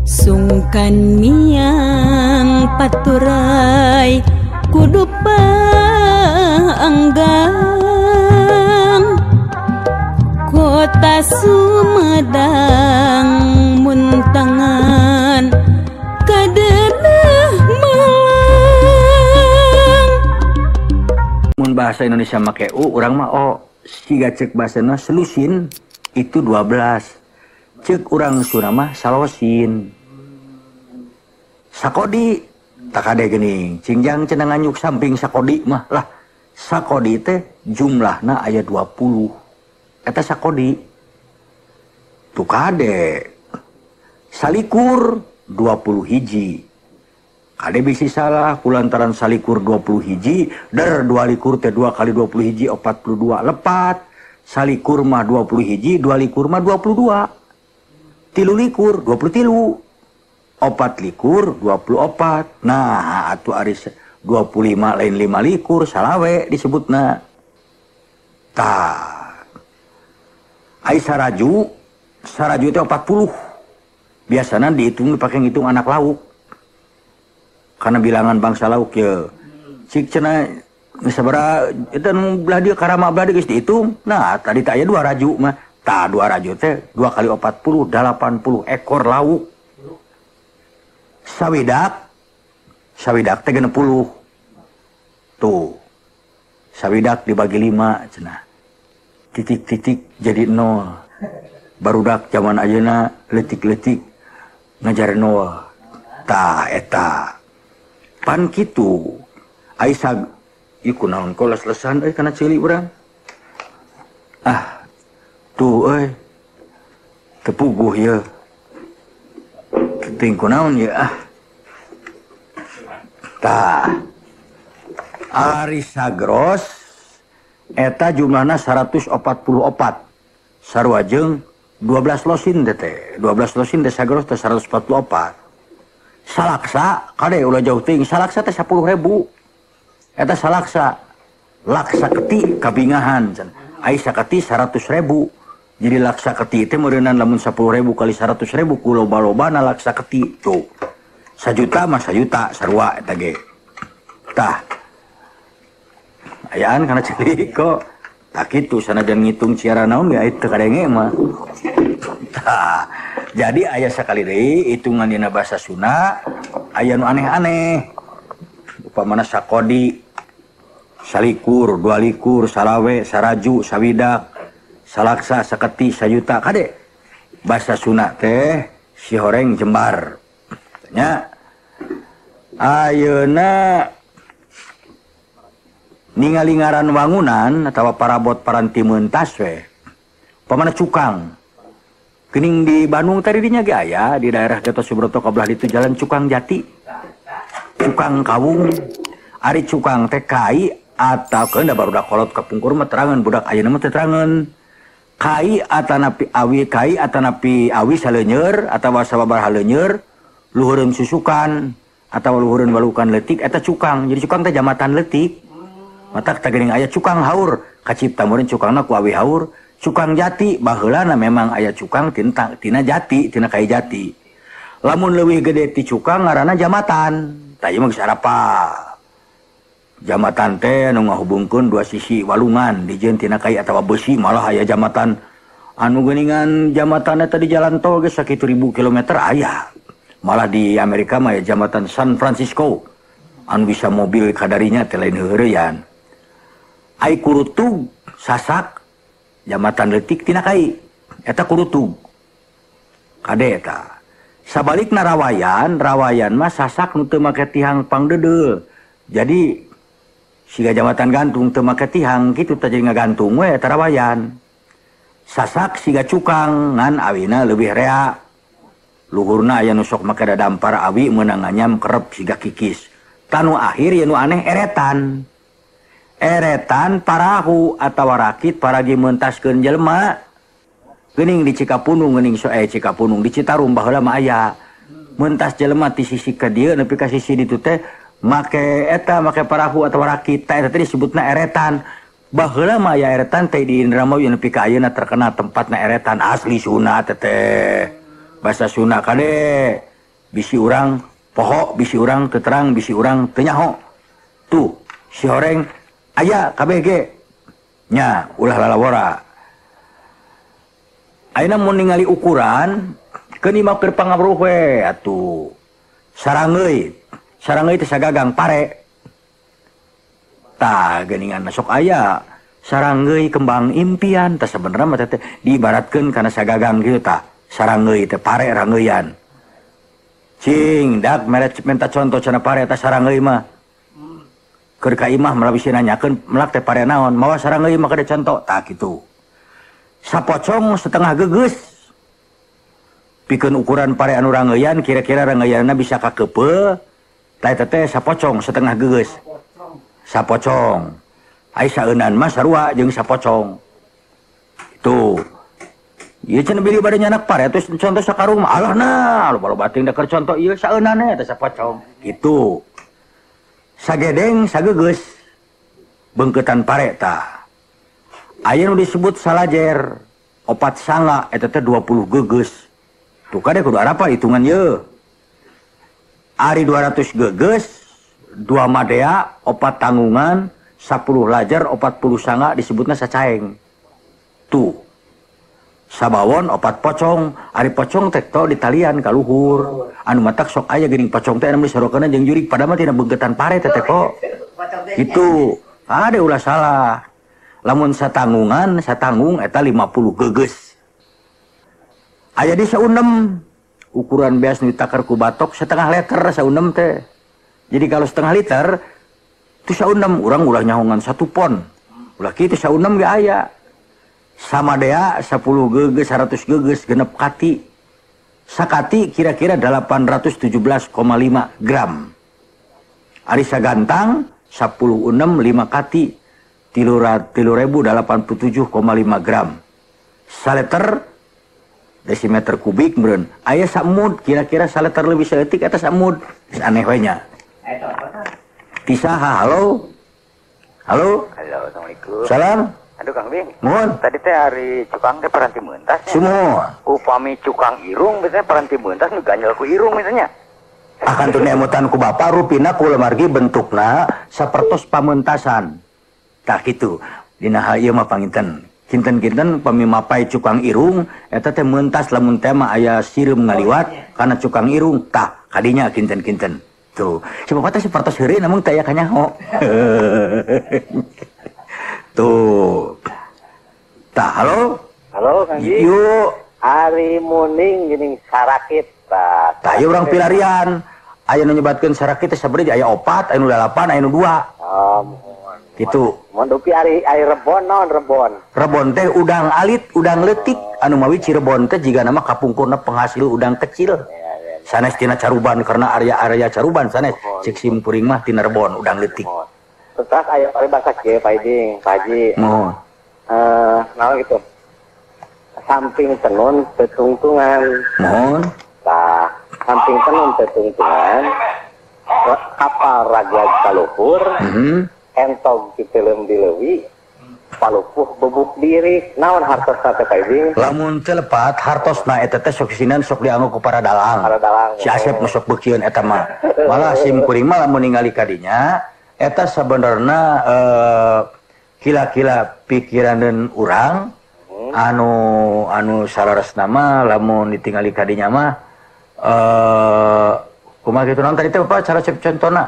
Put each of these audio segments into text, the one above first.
Sungkan miang paturai kudu paanggang kota Sumedang muntangan kadenah Malang. Mun bahasa Indonesia make u, urang mah o. Siga cek bahasana selusin itu 12. Cek urang Sunda mah salosin. Sakodi tak kade geuning cingjang cenah nganyuk samping sakodi mah lah. Sakodi teh jumlahna aya 20. Eta sakodi. Tuh kade. Salikur 20 hiji. Kade bisi salah kulantaran salikur 20 hiji, der 22 teh 2 kali 20 hiji 42 lepat. Salikur mah 20 hiji, 22 mah 22. 23 23. 24 24. Nah, atuh ari 25 lain 25 salawe disebutna. Tah. Ai saraju, saraju teh 40. Biasana dihitung dipakai ngitung anak lauk. Karena bilangan bangsa lauk ya. Cik cenah sabaraha eta nu belah dieu karama belah dieu geus dihitung. Nah, tadi teh aya 2 raju mah. Tah 2 raju teh 2 kali 40 80 ekor lauk. Sawidak, sawidak teh 60. Tuh. Sawidak dibagi 5 cenah. Titik-titik jadi 0. Barudak zaman ayeuna leutik-leutik ngajar 0. Tah eta. Pan kitu. Ai sag ieu kunaon koles-lesan euy kana ceuli urang. Ah. Tuh euy. Teu puguh ieu. Teuing kunaon ieu ah. Tah. Ari sagros eta jumlahna 144. Sarua jeung 12 losin teh. 12 losin teh sagros teh 144. Salaksa kade ulah jauh teuing salaksa teh 10.000. Eta salaksa. Laksa keti kabingahan cenah. Ai saketi 100.000. Jadi laksa keti teh meureunnan lamun 10.000 kali 100.000 ku loba-lobana laksa keti tuh. Sajuta mah sajuta sarua eta ge. Tah. Ayaan kana ceuli kok. Tah kitu sanajan ngitung ciara naon ge teu kadenge mah. Tah. Jadi aya sakali deui hitungan dina bahasa Sunda aya nu aneh-aneh. Upamana sakodi, salikur, 22, salawe, saraju, sawidak, salaksa, saketi, sayuta. Kade bahasa Sunda teh si horeng jembar. Nya ayeuna ningali ngaran wangunan atawa parabot paranti mentas we. Upamana cukang. Geuning di Bandung tadi dinya ge aya di daerah Gatot Subroto ka belah ditu jalan Cukang Jati. Cukang Kawung. Ari cukang teh kai atau keun da barudak kolot kapungkur mah terangan budak ayeuna mah teu terangan. Kai atanapi awi, kai atanapi awi saleuneur atawa sababaraha leuneur luhureun susukan atawa luhureun walukan leutik eta cukang. Jadi cukang teh jamatan leutik. Matak teh geuning aya cukang haur, kacipta meureun cukangna ku awi haur. Cukang jati baheulana memang aya cukang tina jati, tina kai jati. Lamun leuwih gede ti cukang ngaranna jamatan. Tah ieu mah geus arapa. Jamatan teh anu ngahubungkeun dua sisi walungan dijieun tina kai atawa besi, malah aya jamatan anu geuningan jamatanna teh di jalan tol geus sakitu ribu kilometer aya. Malah di Amerika mah aya jamatan San Francisco anu bisa mobil kadarinya teh lain heureyan. Ai kurutug sasak jamatan leutik tina kai eta kurutug kade eta. Sabalikna rawayan, rawayan mah sasak nu teu make tihang pangdedeul. Jadi siga jamatan gantung teu make tihang kitu teh jadi ngagantung we eta rawayan. Sasak siga cukang ngan awina leuwih rea. Luhurna aya nu sok make dadampar awi meunang nganyam kerep siga kikis. Tanu akhir ye nu aneh eretan. Eretan parahu atawa rakit paragi mentaskeun jelema. Geuning di Cikapundung geuning so Cikapundung di Citarum baheula mah aya. Mentas jelema ti sisi ka dieu nepi ka sisi ditu teh make eta make parahu atawa rakit teh eta teh disebutna eretan. Baheula mah aya eretan teh di Indramayu nepi ka ayeuna terkenal tempatna eretan asli Sunda teh teh. Bahasa Sunda kade. Bisi urang poho, bisi urang teu terang, bisi urang teu nyaho. Tuh, si horeng aya KBG. Nya, ulah lalawora. Ayeuna mun ningali ukuran keun imah keur pangabruh we atuh. Sarangeuy. Sarangeuy teh sagagang pare. Tah geuningan sok aya sarangeuy kembang impian tah sabenerna mah teh diibaratkeun kana sagagang kitu tah. Sarangeuy teh pare rangeuyan. Cing dak mere minta contoh cenah pare tah sarangeuy mah. Keur ka imah malah bisi nanyakeun melak teh pare naon, mawa sarangeuy mah kada contoh tah kitu. Sapocong setengah gegeus. Pikeun ukuran pare anu rangeuyan kira-kira rangeuyanna bisa kakeupeuh tah eta teh sapocong setengah gegeus. Sapocong. Ai saeunan mah sarua jeung sapocong. Itu. Ieu cenah bilih bade nyanak pare atuh contoh sakarung mah alah na, loba-loba teuing da keur contoh ieu saeunan eta sapocong. Kitu. Sagedeng sagegeus beungkeutan pare tah. Aya nu disebut salajer, opat sanga eta teh 20 gegeus. Tuh kade kudu arapa hitungan ye. Ari 200 gegeus, 2 madea, 4 tanggungan, 10 lajar, 40 sanga disebutna sacaeng. Tuh. Sabawon 4 pocong, ari pocong teh to ditalian ka luhur. Anu matak sok aya geuning pocong teh anu disarokeunna jeung jurig padahal mah tina beungkeutan pare teh kok. Gitu. Ade ulah salah. Lamun satanggungan, satanggung eta 50 gegeus. Aya di saunem ukuran beas nu ditakar ku batok setengah liter saunem teh. Jadi kalau setengah liter itu saunem urang ulah nyahongan 1 pon. Ulah kitu saunem ge aya. Sama dea 10 gegeus 100 gegeus genep kati. Sakati kira-kira 817,5 gram. Ari sagantang 10 unem 5 kati 3.087,5 gram. Saliter desimeter kubik meureun. Aya samud kira-kira saliter leuwih saeutik eta samud. Geus aneh we nya. Tisaha halo. Halo. Halo, assalamualaikum. Salam. Aduh Kang Bing. Mohon. Tadi teh hari cukang teh paranti meuntas. Semua. Upami cukang irung biasanya paranti meuntas nu ganjel ku irung misalnya. Akan teu emutan ku bapa rupina ku lemargi bentukna sapertos pameuntasan. Tah kitu. Dina hal ieu mah panginten. Kinten-kinten pami mapai cukang irung eta teh meuntas lamun teh mah aya sireum ngaliwat kana cukang irung tah kadinya kinten-kinten. Tuh, si bapak teh sapertos heureuy namun teh aya kanyaho. Tuh. Tah, halo? Halo, Kang Ji. Yuk. Ari muning geuning sarakit tah. Tah ieu urang pilarian. Aya nu nyebatkeun sarakit teh sabaraha aya 4, aya nu 8, aya nu 2. Oh, mohon. Gitu. Mohon dupi ari ari rebon naon rebon? Rebon teh udang alit, udang leutik. Anu mawi Cirebon teh jigana mah kapungkurna penghasil udang kecil. Sanes tina caruban karena area-area caruban sanes cek sim kuring mah tina rebon udang leutik. Terus aya paribasa kieu Pak Iding, Pak Haji. Mohon. Naon gitu. Samping tenun tetungtungan. Mohon. Tah, samping tenun tetungtungan. Kapal raglag kaluhur. Entog diteleum di leuwi. Palupuh bebuk diri. Naon hartosna teh Pak Iding? Lamun teu lepat hartosna eta teh sok sisinan sok dianggo ku para dalang. Para dalang. Si Asep nu sok beukieun eta mah. Malah sim kuring mah lamun ningali kadinya eta sabenerna kila-kila pikiraneun urang anu saleresna mah lamun ditingali kadinya mah kumaha kitu naon tadi teh Bapak cara contona?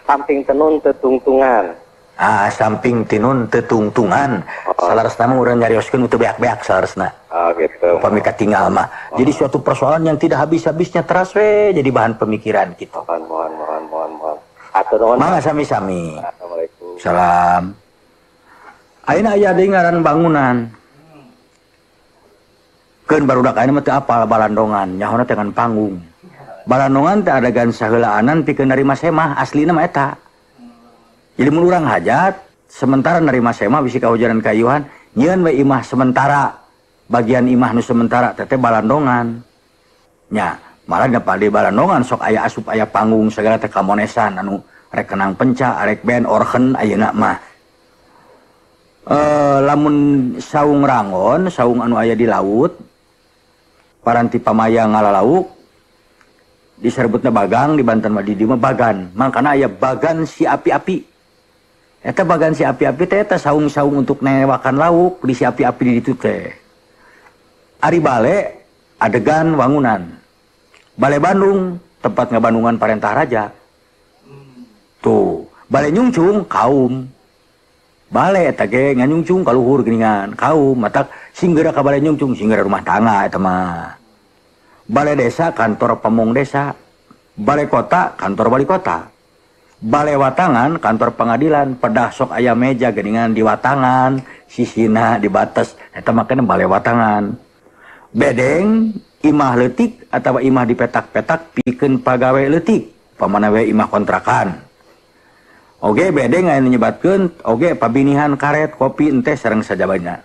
Samping tenun tetungtungan. Ah, samping tinun tetungtungan. Saleresna mah urang nyarioskeun teu beak-beak saleresna. Oh gitu. Upami katinggal mah. Jadi suatu persoalan yang tidak habis-habisnya teras we jadi bahan pemikiran gitu. Mohon mohon mohon mohon. Atur nuhun. Mangga sami-sami. Assalamualaikum. Salam. Ayeuna aya deui ngaran bangunan. Keun barudak ayeuna mah teu apal balandongan, nyahona teh ngan panggung. Balandongan teh adegan saheulaanan pikeun narima semah, aslina mah eta. Jadi mun urang hajat, sementara narima semah bisi kahujanan kayuhan, nyieun we imah sementara. Bagian imah nu sementara teh teh balandongan. Nya, malah da di balandongan sok aya asup aya panggung segala teh kamonesan anu rek kenang penca, rek band orhen ayeuna mah. Lamun saung rangon, saung anu aya di laut, Paranti pamayang ngalalauk diserbutna bagang di Banten mah di dieu mah bagan. Mangkana aya bagan si api-api. Eta bagan si api-api teh eta saung-saung untuk newakan lauk di si api-api di ditu teh. Ari bale adegan wangunan. Bale Bandung tempat ngabandungan parentah raja. Tuh, bale nyungcung kaum. Bale eta ge nganyungcung ka luhur geuningan kaum matak sing geura ka bale nyungcung sing geura rumah tangga eta mah. Bale desa kantor pamong desa. Bale kota kantor wali kota. Bale watangan kantor pengadilan, pedah sok aya meja geuningan di watangan, sisina dibates eta mah kana bale watangan. Bedeng imah leutik atawa imah dipetak-petak pikeun pagawe leutik, pamana we imah kontrakan. Oge bedeng aya nu nyebatkeun oge pabinihan karet kopi enteh sareng sajabana.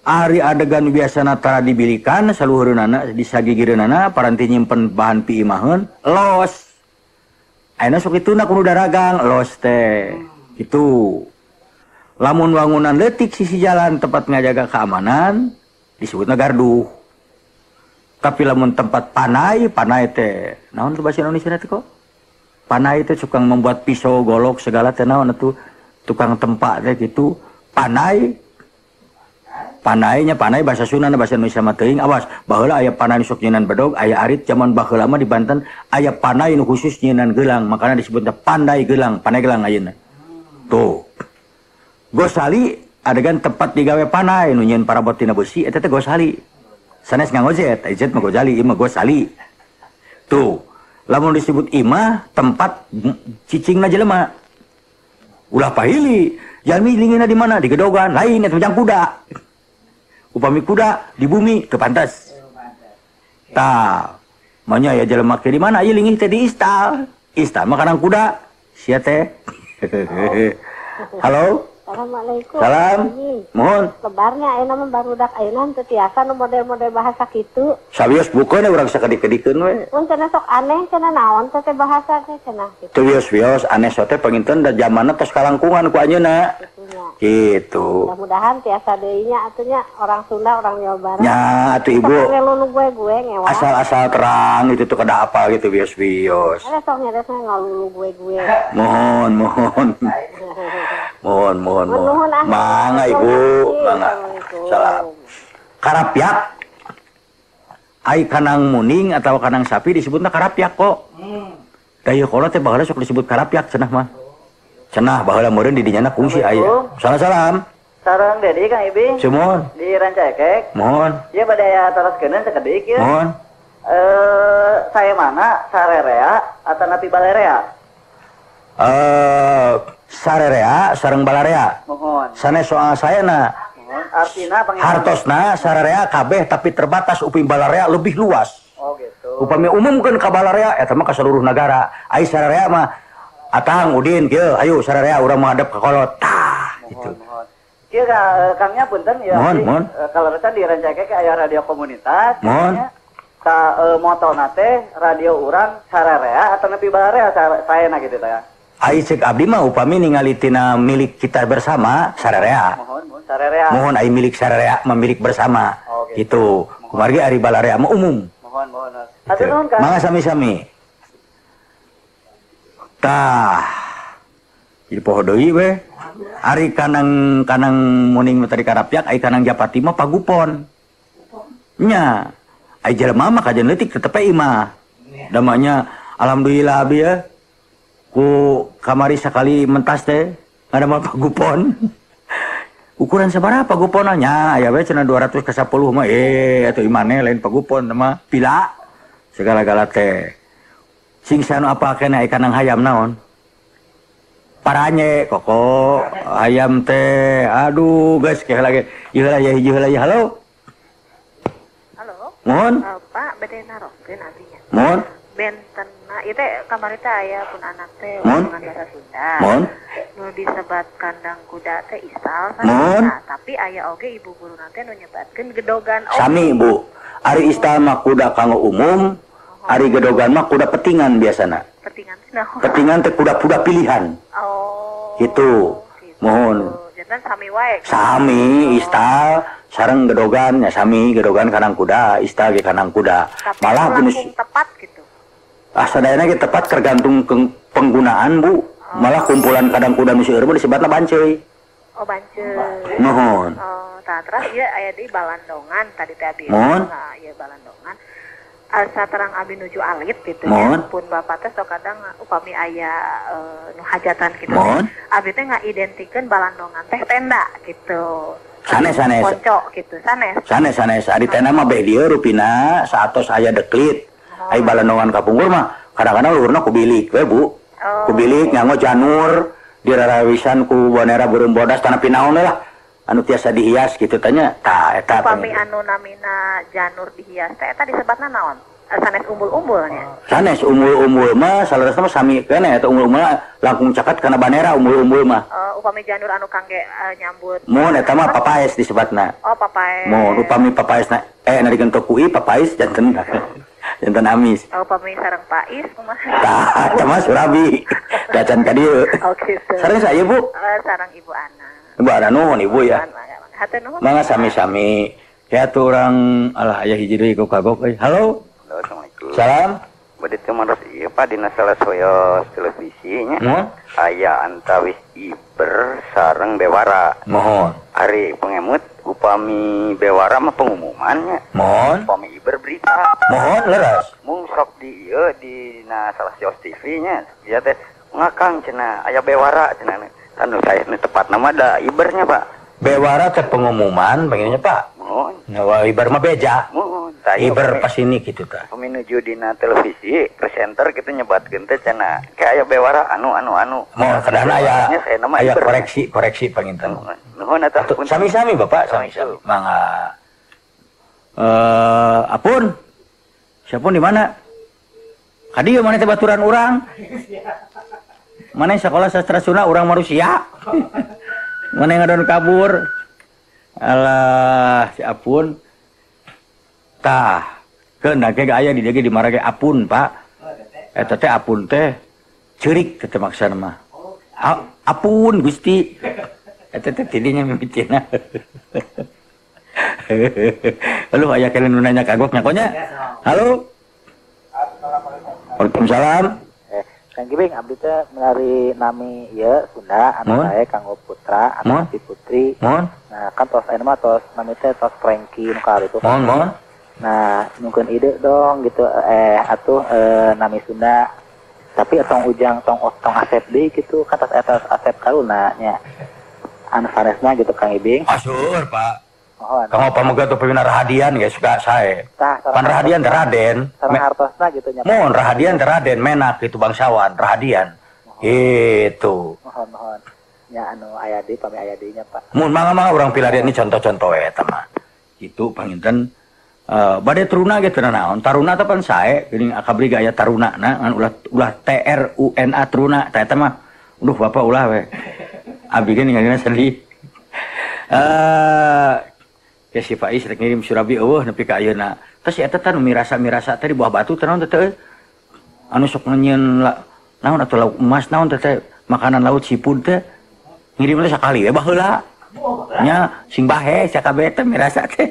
Ari adegan biasana tara dibilikan saluhureunana disagigireunana paranti nyimpen bahan piimaheun los. Ayeuna sok ituna kudu daragang los teh. Kitu. Lamun wangunan leutik sisi jalan tempat ngajaga keamanan disebutna gardu. Tapi lamun tempat panai, panai teh naon tuh bahasa Indonesia teh kok? Panai teh tukang membuat pisau, golok segala teh naon atuh tukang tempat teh gitu. Panai panainya panai bahasa Sunda bahasa Indonesia mah teuing awas baheula aya panai nu sok nyieunan bedog aya arit zaman baheula mah di Banten aya panai nu khusus nyieunan gelang makana disebutna pandai gelang panai gelang ayeuna. Tuh. Gosali adegan tempat digawe panai nu nyieun parabot tina besi eta teh gosali. Sanes ngangozet, izet mah gojali, ieu mah gosali. Tuh. Lamun disebut imah tempat cicingna jelema. Ulah pahili, jalmi lingina di mana? Di gedogan, lain eta jang kuda. Upami kuda di bumi teu pantes. Tah, manya aya jelema ke di mana ieu lingih teh di istal. Istal mah kanang kuda, sia teh. Halo. Assalamualaikum. Salam. Mohon. Lebarnya ayeuna mah barudak ayeuna teu tiasa nu model-model bahasa kitu. Sawios bukeun urang sakedik-kedikeun we. Mun cenah sok aneh cenah naon teh bahasa teh cenah kitu. Teu wios-wios aneh teh panginten da jamanna tos kalangkungan ku anjeunna. Gitu. Mudah-mudahan tiasa deui nya atuh nya orang Sunda orang Jawa Barat. Nya atuh ibu. Ngelulu gue-gue ngewa. Asal-asal terang itu tuh kada apa gitu wios-wios. Ada sok nyeresna ngalulu gue-gue. Mohon, mohon. Mohon, mohon, mohon. Mangga ibu, mangga. Salam. Karapyak. Ai kanang muning atau kanang sapi disebutna karapyak kok. Daya kolot teh baheula sok disebut karapyak cenah mah. Cenah baheula meureun di dinyana kungsi aya. Salam salam. Sareng Dedi Kang Ibing. Sumuhun. Di Rancaekek. Mohon. Ieu bade aya taroskeun sakedik ieu. Mohon. Saya mana sarerea atanapi balerea? Sarerea sareng balarea. Mohon. Sanes soal sayana. Mohon. Artina panginten. Hartosna sararea kabeh tapi terbatas upami balarea lebih luas. Oh gitu. Upami umumkeun ka balarea eta mah ka seluruh negara. Ai sararea mah atang udin kieu ayo sararea urang menghadap ka kolot. Tah gitu. Mohon. Kieu Kangnya punten ya. Mohon, mohon. Kalau rasa di Rancaekek aya radio komunitas. Mohon. Ka motona teh radio urang sararea atanapi balarea saena gitu teh. Ai cek abdi mah upami ningali tina milik kita bersama sararea. Mohon, mohon sararea. Mohon ai milik sararea mah milik bersama. Oh, gitu. Gitu. Kumargi ari balarea mah umum. Mohon, mohon. Hatur nuhun Kang. Mangga sami-sami. Tah. Jadi poho deui we. Ari kanang kanang muning tadi karapyak ai kanang japati mah pagupon. Nya. Ai jelema mah kajian leutik tetep we imah. Damanya alhamdulillah abdi ya. Ku kamari sakali mentas teh ngadamel pagupon. Ukuran sabaraha paguponna nya aya we cenah 200 ka 10 mah atuh imane lain pagupon mah pila segala-gala teh. Sing sanu apa keneh ai kanang hayam naon? Paranye koko hayam teh aduh geus ke lagi ieu heula ya hiji heula ya halo. Halo. Mohon. Pak bade narokeun abdi nya. Mohon. Bentena ieu teh kamari teh aya pun anak teh omongan bahasa Sunda. Mohon. Nu disebat kandang kuda teh istal Mohon. Tapi aya oge ibu guru teh nu nyebatkeun gedogan oge. Sami Bu. Ari istal mah kuda kanggo umum, ari gedogan mah kuda petingan biasana. Petingan teh naon? Petingan teh kuda-kuda pilihan. Oh. Gitu. Gitu. Mohon. Panginten sami wae. Sami istal sareng gedogan nya sami gedogan kandang kuda, istal ge kandang kuda. Tapi malah langsung tepat gitu. Ah sadayana ge tepat tergantung penggunaan Bu. Malah kumpulan kandang kuda nu seueur mah disebatna banceuy. Oh banceuy. Nuhun. Oh, tah terus ieu aya di balandongan tadi teh abi. Nah, ieu balandongan. Asa terang abi nuju alit gitu ya. Pun bapak teh sok kadang upami aya nu hajatan gitu. Abi teh ngaidentikeun balandongan teh tenda gitu. Sanes-sanes. Ponco gitu, sanes. Sanes-sanes. Ari tenda mah beh dieu rupina saatos aya deklit. Ai balandongan kapungkur mah kadang-kadang luhurna ku bilik we Bu. Ku bilik nganggo janur dirarawisan ku bonera burung bodas tanah pinaon lah anu tiasa dihias gitu tanya tah eta upami anu namina janur dihias teh eta disebatna naon? Sanes umbul-umbulnya. Sanes umbul-umbul mah saleresna mah sami keneh eta umbul-umbul langkung caket kana banera umbul-umbul mah. Upami janur anu kangge nyambut. Mun eta mah papaes disebatna. Oh papaes. Mun upami papaesna na digentok ku i papaes janten. Janten amis. Oh upami sareng pais kumaha? Tah eta mah surabi. Dacan ka dieu. Oh gitu. Sareng saya Bu? Sareng Ibu Ana. Ibu Ana nuhun Ibu ya. Hatur nuhun. Mangga sami-sami. Ya tuh orang alah aya hiji deui ku kagok euy. Halo. Assalamualaikum. Salam. Bade teu maros ieu Pak dina salah soyo televisi nya. Aya antawis Iber sareng Bewara. Mohon. Ari pengemut upami Bewara mah pengumumannya. Mohon. Upami Iber berita. Mohon leres. Mung sok di ieu dina salah sios TV nya. Ieu teh ngakang cenah aya Bewara cenah. Tanu saya nu tepat nama da Ibernya Pak. Bewara teh pengumuman pengennya Pak. Mohon. Nah, Iber mah beja. Mohon. Iber pas ini gitu ta. Menuju dina televisi presenter gitu nyebatkeun teh cenah kayak aya Bewara anu. Mohon kadana aya koreksi panginten. Nuhun atuh. Sami-sami Bapak, sami-sami. Mangga. Apun? Siapun di mana? Kadieu mana teh baturan urang? Mana sekolah sastra Sunda urang Marusia? Mana yang ngadon kabur? Alah, si Apun. Tah, keun da ge aya di dieu ge di marage Apun, Pak. Eta teh Apun teh ceurik teh maksana mah. Apun Gusti. Eta teh tidinya mimitina. Halo, aya kalian nu nanya kagok nya konya. Halo. Waalaikumsalam. Kang Gibing, abdi teh menawi nami ieu Sunda, anak saya Kanggo Putra, anak si Putri. Mohon. Nah, kan tos ayeuna mah tos nami teh tos Franky nu ka itu. Mohon. Nah, mungkin ide dong gitu atuh nami Sunda. Tapi tong ujang tong Asep deui gitu, kan tos eta Asep Karuna nya. Anu sanesna gitu Kang Ibing. Asur, Pak. Mohon. Kanggo pamegat upamina Rahadian ge suka sae. Pan Rahadian teh Raden. Sareng hartosna gitu nya. Mohon Rahadian teh Raden menak gitu bangsawan Rahadian. Gitu. Mohon. Nya anu aya deui pami aya deui nya Pak. Mun mangga-mangga urang pilarian ini contoh-contoh eta mah. Gitu panginten bade truna ge teu naon. Taruna teh pan sae geuning akabri ge aya taruna na ngan ulah T R U N A truna tah eta mah. Duh bapak ulah we. Abi ge ningalina sedih. Ya si Faiz rek ngirim surabi eueuh nepi ka ayeuna. Terus si eta teh nu mirasa-mirasa teh di buah batu teh naon teh anu sok nyieun naon atuh lauk emas naon teh makanan laut seafood teh ngirim teh sakali we baheula. Nya sing bahe sakabeh teh mirasa teh.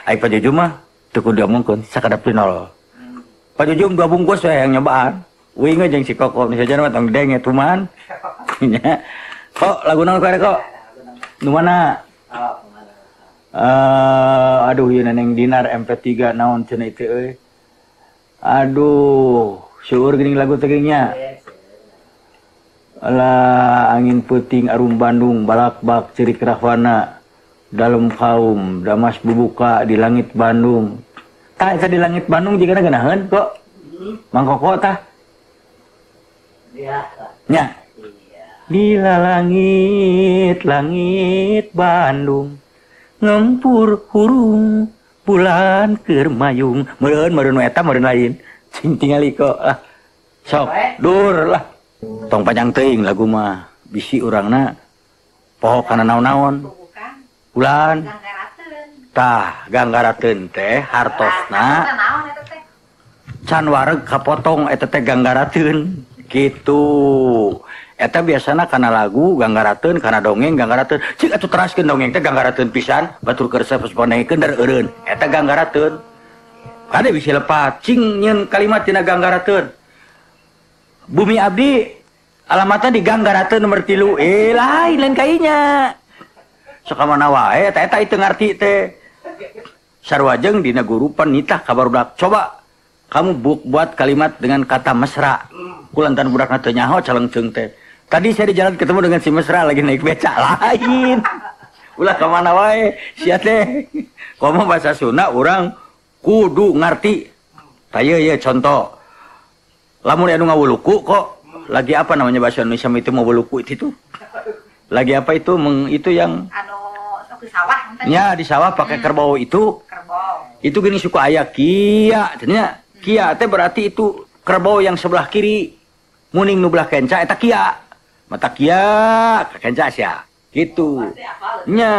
Ai Pak Jujum mah teu kudu diomongkeun sakadap nol. Pak Jujum 2 bungkus we yang nyobaan. Uing we jeung si Koko nu saja mah tong denge tuman. Nya. Kok lagu naon kok? Nu mana? Aduh ieu neneng Dinar MP3 naon cenah itu euy. Aduh, seueur geuning lagu teh nya. Alah angin peuting arum Bandung balak-bak ceurik rahwana dalem kaum damas bubuka di langit Bandung. Tah eta di langit Bandung jigana geunaheun kok. Mang Koko tah. Nya. Di langit langit Bandung ngempur hurung bulan keur mayung meureun meureun nu eta meureun lain cing tingali kok lah sok dur lah tong panjang teuing lagu mah bisi urangna poho kana naon-naon bulan tah ganggarateun teh hartosna can wareg kapotong eta teh ganggarateun kitu. Eta biasana kana lagu ganggarateun, kana dongeng ganggarateun. Cik atuh teraskeun dongeng teh ganggarateun pisan, batur keur resep panengkeun dar eureun. Eta ganggarateun. Kade bisa lepat, cing nyeun kalimat tina ganggarateun. Bumi abdi alamatna di Ganggarateun nomor 3. Lain lain kainya. Sok ka mana wae eta eta itu ngarti teh. Sarua jeung dina gurupan nitah ka barudak. Coba kamu buat kalimat dengan kata mesra. Kulantaran budakna teu nyaho calengceung teh. Tadi saya di jalan ketemu dengan si mesra lagi naik becak lain. Ulah ka mana wae sia teh. Komo bahasa Sunda urang kudu ngarti. Tah ieu contoh. Lamun anu ngawuluku kok lagi apa namanya bahasa Indonesia itu mau wuluku itu tuh. Lagi apa itu itu yang anu sok di sawah ya di sawah pakai kerbau itu. Kerbau. Itu gini suku aya kia, cenah. Kia teh berarti itu kerbau yang sebelah kiri. Muning nu belah kenca eta kia. Mata kia ka kenca sia. Gitu. Nya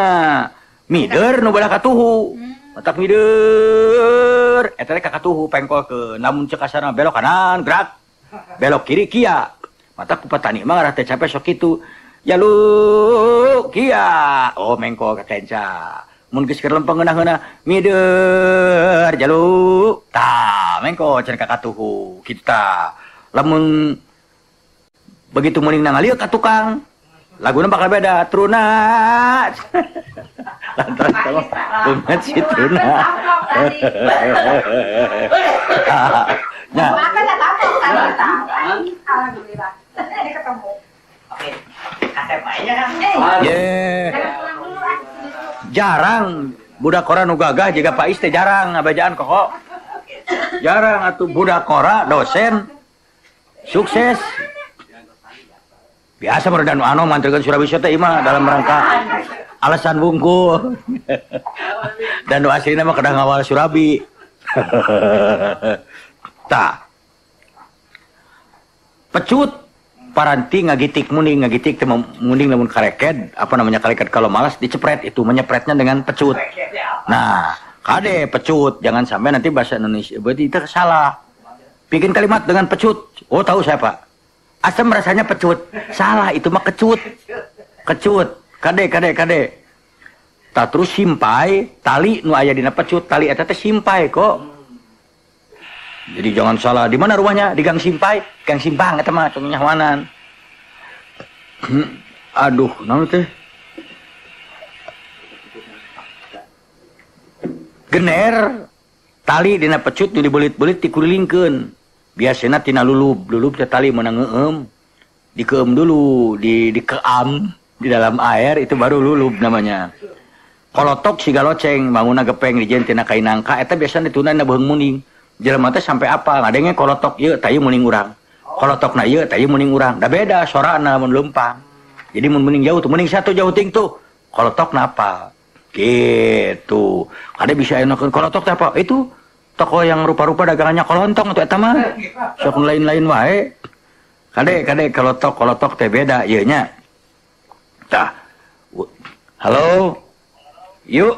mider nu belah katuhu. Matak mider eta teh ka katuhu pengkolkeun. Lamun cek kasarna belok kanan gerak. Belok kiri kia. Matak ku petani mah ngarah teh capek sok kitu. Ya lu kia. Oh mengkol ka kenca. Mun geus keur lempeng ngeunah-ngeunah mider jaluk. Tah mengkol cenah ka katuhu kitu tah. Lamun begitu muning nangalieu ka tukang, laguna bakal beda, truna. Lantaran sama bunga si truna. Nah. Alhamdulillah. Ini ketemu. Oke. Kasep aja kan. Ye. Jarang budak kora nu gagah jiga Pak Is teh jarang ngabajaan kok. Jarang atuh budak kora dosen sukses. Biasa meredan anu mantrikeun Surabaya teh imah dalam rangka alasan bungkul. Dan nu aslina mah kedah ngawal Surabi. Tah. Pecut paranti ngagitik muning, ngagitik teh muning lamun kareked, apa namanya kareked kalau malas dicepret itu menyepretnya dengan pecut. Nah, kade pecut, jangan sampai nanti bahasa Indonesia berarti itu salah. Bikin kalimat dengan pecut. Oh, tahu saya, Pak. Asam rasanya pecut. Salah, itu mah kecut. Kecut. Kade kade kade. Tah terus simpai, tali nu aya dina pecut, tali eta teh simpai kok. Jadi jangan salah. Di mana rumahnya? Di Gang Simpai, Gang Simpang eta mah tong nyahoanan. Aduh, naon teh? Gener tali dina pecut nu dibelit-belit dikulilingkeun. Biasana tina lulub, lulub teh tali meunang ngeueum. Dikeum dulu, dikeam di dalam air itu baru lulub namanya. Kolotok siga loceng, bangunna gepeng dijieun tina kain nangka eta biasana ditunda na beuheung muning. Jelema teh sampai apa? Ngadenge kolotok ieu tah ieu muning urang. Kolotokna ieu tah ieu muning urang. Da beda sorana mun leumpang. Jadi mun muning jauh tuh, muning satu jauh ting tuh. Kolotokna apa? Gitu. Kade bisa enakeun kolotok teh apa? Itu toko yang rupa-rupa dagangannya kolontong tuh eta mah. Sok lain-lain wae. Kade kade kolotok kolotok teh beda ieu nya. Tah. Halo. Yuk.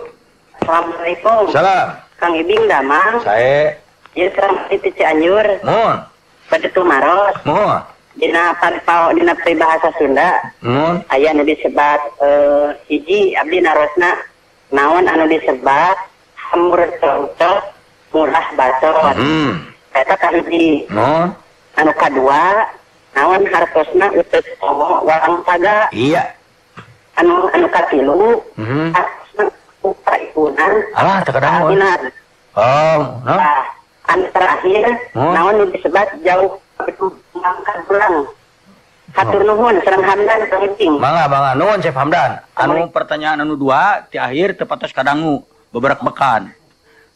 Assalamualaikum. Salam. Kang Ibing damang. Sae. Ieu sareng di Cianjur. Mohon. Bade tumaros. Mohon. Dina panpao dina peribahasa Sunda. Mohon. Aya nu disebat hiji abdi narosna naon anu disebat hamur congcot murah bacot. Eta kahiji. Mohon. Anu kadua naon hartosna uteuk komo walang paga. Iya. Anu anu katilu. Hartosna upa ibunan. Alah teu kadangu. Oh, no. Nah, anu terakhir naon nu disebat jauh mangkat pulang. Hatur nuhun sareng Hamdan Kang Ibing. Mangga mangga nuhun Chef Hamdan. Anu pertanyaan anu dua ti akhir teu patos kadangu beberak bekan.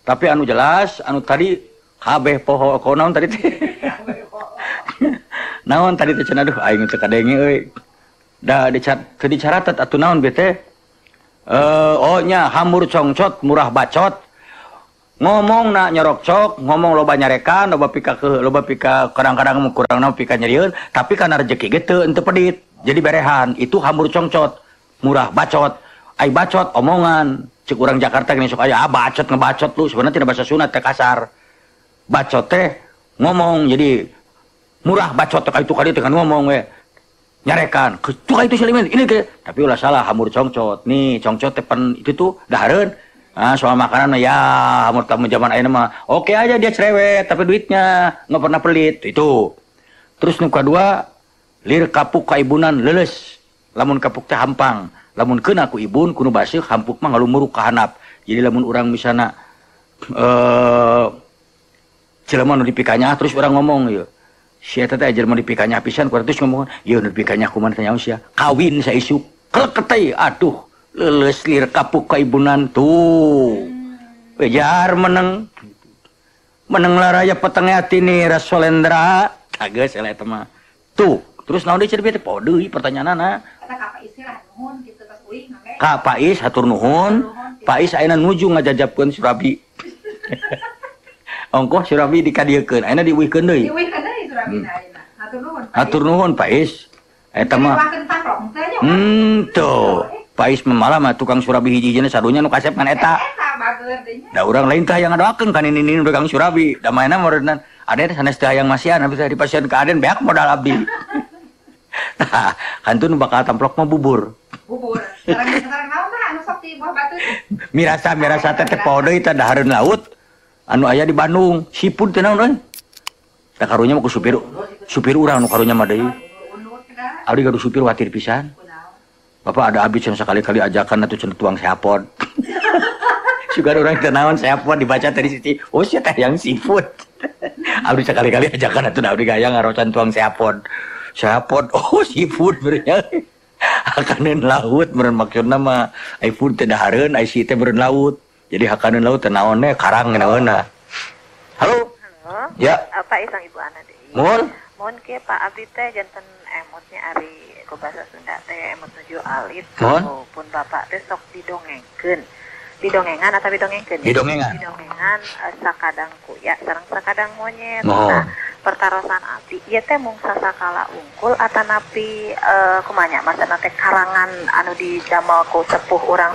Tapi anu jelas anu tadi kabeh poho ko naon tadi teh. Naon tadi teh cenah aduh aing teu kadenge euy. Da teu dicaratet atuh naon bete teh. Oh nya hamur congcot murah bacot. Ngomong nak nyorokcok, ngomong loba nyarekan, loba pika ke, loba pika kadang-kadang kurang na pika nyerieun, tapi karena rezeki ge teu henteu pedit. Jadi berehan, itu hamur congcot, murah bacot. Ai bacot omongan, cek urang Jakarta gini sok aya ah bacot ngebacot lu, sebenarnya tidak bahasa Sunda teh kasar. Bacot teh ngomong, jadi murah bacot teh itu kali teh kan ngomong we. Nyarekan, tuh itu selimin ini ke. Tapi ulah salah hamur congcot. Nih congcot tepen itu tuh dahareun. Ah, soal makanan ya hamur tamu zaman ayeuna mah. Oke aja dia cerewet tapi duitnya nggak pernah pelit itu. Terus nu kadua lir kapuk kaibunan leuleus. Lamun kapuk teh hampang, lamun keuna ku ibun kudu baseuh hampuk mah ngalumuruk ka handap. Jadi lamun urang misalna jelema nu dipikanya terus urang ngomong ieu. Si eta teh jelema dipikanya pisan ku terus ngomong, ieu nu dipikanya kumaha teh nyaho sia. Kawin saisuk. Keleketei aduh leuleus lir kapuk kaibunan tuh. Wejar meneng. Meneng laraya peteng atine Rasolendra. Geus eta mah. Tuh, terus naon deui teh poho deui pertanyaanana. Eta ka Pais lah nuhun kitu tos uing mangga. Ka Pais hatur nuhun. Pais ayeuna nuju ngajajabkeun Surabi. Ongkoh Surabi dikadiekeun, ayeuna diuihkeun deui. Diuihkeun deui Surabi na ayeuna. Hatur nuhun. Hatur nuhun Pais. Eta mah. Tuh. Pais mah mah tukang Surabi hiji-hijina sadunya nu kasep kan eta. Eta bager deui nya. Da urang lain tah yang ngadoakeun kan ini tukang Surabi. Da mainna meureunna Aden sanes teh hayang masihan abdi teh dipasihan ka Aden beak modal abdi. Tah, kantun bakal tamplok mah bubur. Bubur. Sareng naon tah anu sok di buah batu teh? Mirasa teh teh poho deui teh dahareun laut anu aya di Bandung. Siput teh naon euy? Tah karunya mah ku supir. Supir urang nu karunya mah deui. Abdi gaduh supir watir pisan. Bapak ada abdi cenah sakali-kali ajakan atuh cenah tuang seapot. Sugan urang teh naon seapot dibaca teh di sisi. Oh sia teh yang seafood. Abdi sekali-kali ajakan atuh abdi gaya ngarocan tuang seapot. Seapot oh seafood berenya. Hakaneun laut meureun maksudna mah ai food teh dahareun ai si teh meureun laut. Jadi hakaneun laut teh naonnya karang naonna. Halo. Halo. Ya. Pak Isang Ibu Ana deui. Mohon. Mohon kieu Pak abdi teh janten emotnya ari ku bahasa Sunda teh emot nuju alit. Pun bapak teh sok didongengkeun. Didongengan atau didongengkeun? Didongengan. Didongengan sakadang kuya sareng sakadang monyet. Nah, pertarosan abdi ieu teh mung sasakala unggul atanapi kumanya maksudna teh karangan anu dijamal ku sepuh urang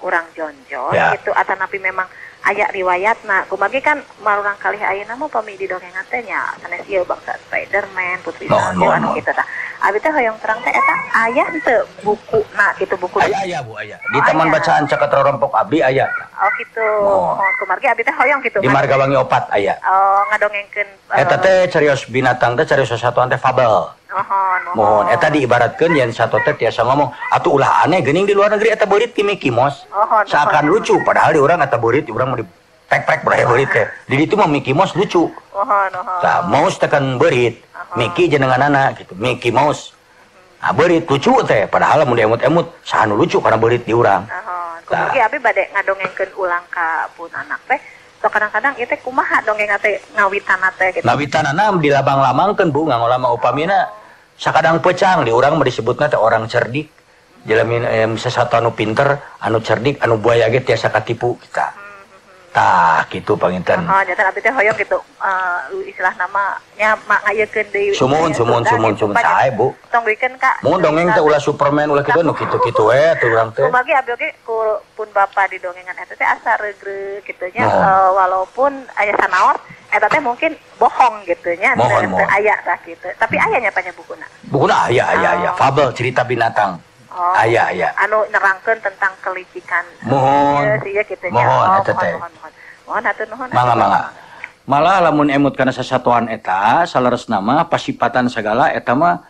urang jonjon ya. Gitu atanapi memang aya riwayatna kumagi kan marurang kalih ayeuna mah pami didongengan teh nya sanes ieu bangsa Spiderman Putri Salju anu kitu tah. Abi teh hoyong terang teh eta aya henteu bukuna kitu buku. Aya aya Bu aya. Di Taman Bacaan Caket Rorompok abdi aya. Oh kitu. Oh kumargi abdi teh hoyong kitu. Di Margawangi 4 aya. Oh ngadongengkeun eta teh carios binatang teh carios sasatuan teh fabel. Mohon mohon eta diibaratkeun yen sato teh tiasa ngomong atuh ulah aneh geuning di luar negeri eta beurit ti Mickey Mouse. Seakan lucu padahal di urang eta beurit di urang mah di pek-pek baraya beurit teh. Di ditu mah Mickey Mouse lucu. Mohon mohon. Tah mouse teh kan beurit. Mickey jenenganana gitu. Mickey Mouse. Nah, beurit lucu teh padahal mun diemut-emut saha nu lucu karena beurit di urang. Mohon. Kumargi abi bade ngadongengkeun ulang ka pun anak teh. So kadang-kadang ieu teh kumaha dongeng teh ngawitanna teh gitu. Ngawitanana dilabang-lamangkeun Bu ngangolama upamina sakadang pecang di urang mah disebutna teh orang cerdik. Jelemi sesuatu anu pinter, anu cerdik, anu buaya ge tiasa katipu kita. Tah kitu panginten. Oh, janten abdi teh hoyong gitu istilah nama nya ngayekeun deui. Sumuhun sumuhun sumuhun sumuhun sae Bu. Tong dikeun ka. Mun dongeng teh ulah Superman ulah kitu nu kitu-kitu we tuh urang teh. Kumagi abdi oge ku pun bapa di dongengan eta teh asa regreg kitu nya walaupun aya sanaos eta teh mungkin bohong gitu nya teu aya tah kitu. Tapi aya nya panya bukuna. Bukuna aya aya aya fabel cerita binatang. Oh, aya aya. Anu nerangkeun tentang kelicikan. Mohon. Ieu kitu nya. Mohon eta teh. Mohon hatur nuhun. Mangga mangga. Malah lamun emut kana sasatuan eta saleresna mah pasipatan sagala eta mah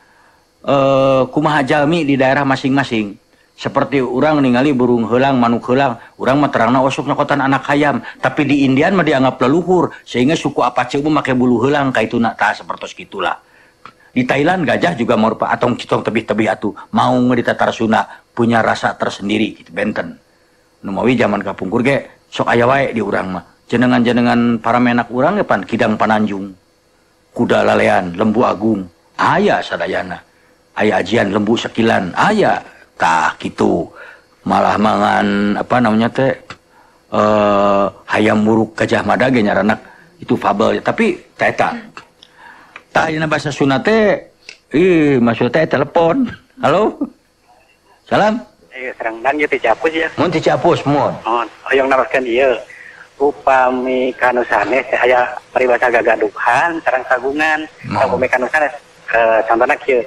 kumaha jalmi di daerah masing-masing. Seperti urang ningali burung heulang, manuk heulang, urang mah terangna osok nyokotan anak hayam, tapi di Indian mah dianggap leluhur sehingga suku Apache mah make bulu heulang ka ituna tah sapertos kitulah. Di Thailand gajah juga merupakan atong citong tebih-tebih atuh maung di Tatar Sunda punya rasa tersendiri gitu benten. Nu mawi zaman kapungkur ge sok aya wae di urang mah. Jenengan-jenengan para menak urang ge pan Kidang Pananjung, Kuda Lalean, Lembu Agung, aya sadayana. Aya ajian lembu sekilan, aya tah kitu. Malah mangan apa namanya teh hayam buruk Gajah Mada ge nyaranak itu fabel tapi teh eta. Tah ayeuna bahasa Sunda teh ih maksud teh telepon. Halo. Salam. Ieu sareng dan ieu ti Ciapus ya. Mun ti Ciapus mun. Mun hoyong naroskeun ieu. Upami kanu sanes aya paribasa gagaduhan sareng sagungan. Upami kanu sanes contohna kieu.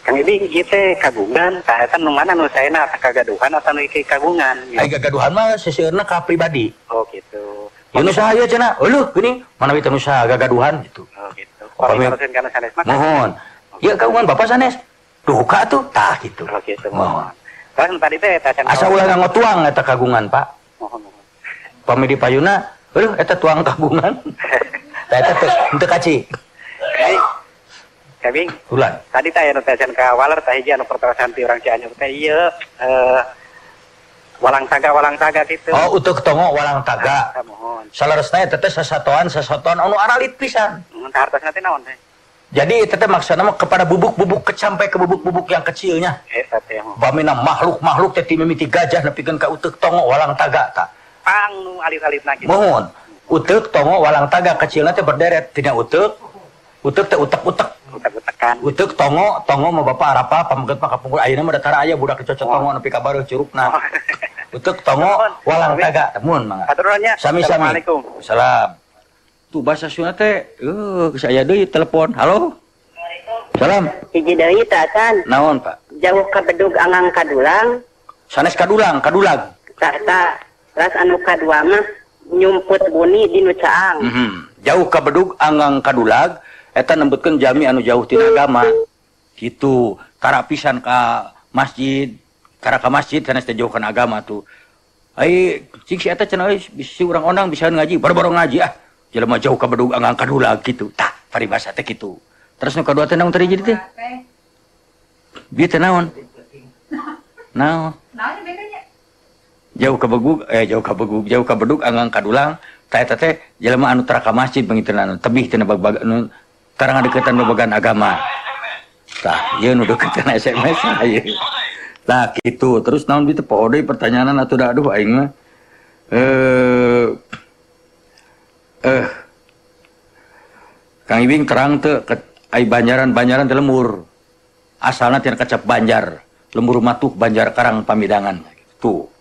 Kang Ibing ieu teh kagungan, tah eta nu mana nu saena kagaduhan atau nu kagungan? Ai gagaduhan mah seseueurna ka pribadi. Oh gitu. Ieu nu saha ieu cenah? Euleuh geuning, manawi teh nu saha gagaduhan gitu. Oh gitu. Upami kana sanes mah. Mohon. Ieu kagungan bapak sanes. Duka tuh tah gitu. Oh gitu. Mohon. Terus tadi teh eta asa ulah nganggo tuang eta kagungan, Pak. Mohon. Mohon. Pami di payuna, eueuh eta tuang kagungan. Tah eta teh henteu kaci. Kabing. Ulan. Tadi teh anu teh ka waler teh hiji anu pertarosan ti urang Cianjur teh ieu walang taga gitu. Oh, uteuk tongo walang taga. Mohon. Saleresna eta teh sasatoan anu aralit pisan. Mun hartosna teh naon teh? Jadi eta teh maksudna mah kepada bubuk-bubuk sampai ke bubuk-bubuk yang kecilnya. Eta teh. Bamina makhluk-makhluk teh ti mimiti gajah nepikeun ka uteuk tongo walang taga tah. Pang nu alit-alitna kitu. Mohon. Uteuk tongo walang taga kecilna teh berderet tina uteuk. Uteuk teh utek-utek. Utek-utekan. Uteuk tongo, tongo mah bapak arapa pameget mah kapungkur ayeuna mah datara aya budak dicocok tongo nepi ka bareuh curugna. Uteuk tongo walang taga mun mangga. Hatur sami-sami. Assalamualaikum. Salam. Tuh bahasa Sunda teh geus aya deui telepon. Halo. Salam. Hiji deui teh acan. Naon, Pak? Jauh ka bedug angang kadulang. Sanes kadulang, kadulag. Tah tah. Terus anu kadua mah nyumput buni di nu caang. Jauh ka bedug angang kadulag eta nembutkeun jami anu jauh tina agama. Gitu. Tara pisan ka masjid, tara ka masjid sanes teh jauh kana agama tuh. Ai cing si eta cenah euy si urang ondang bisa ngaji, baru-baru ngaji ah. Jelema jauh ka bedug anggang kadulag gitu. Tah, paribasa teh kitu. Terus nu kadua teh naon tadi jadi teh? Bieu teh naon? Naon? Naon bedanya? Jauh ka begug, jauh ka begug, jauh ka bedug anggang kadulang, tah eta teh jelema anu tara ka masjid pangitunan anu tebih tina bag-bag anu tara ngadeukeutan babagan agama. Tah, ieu nu deuketan SMS ieu. Tah kitu. Terus naon bieu teh poho deui pertanyaanan atuh da aduh aing mah. Kang Ibing terang teu ai banjaran-banjaran teh lembur. Asalna tina kecap Banjar, lembur matuh Banjar Karang Pamidangan gitu.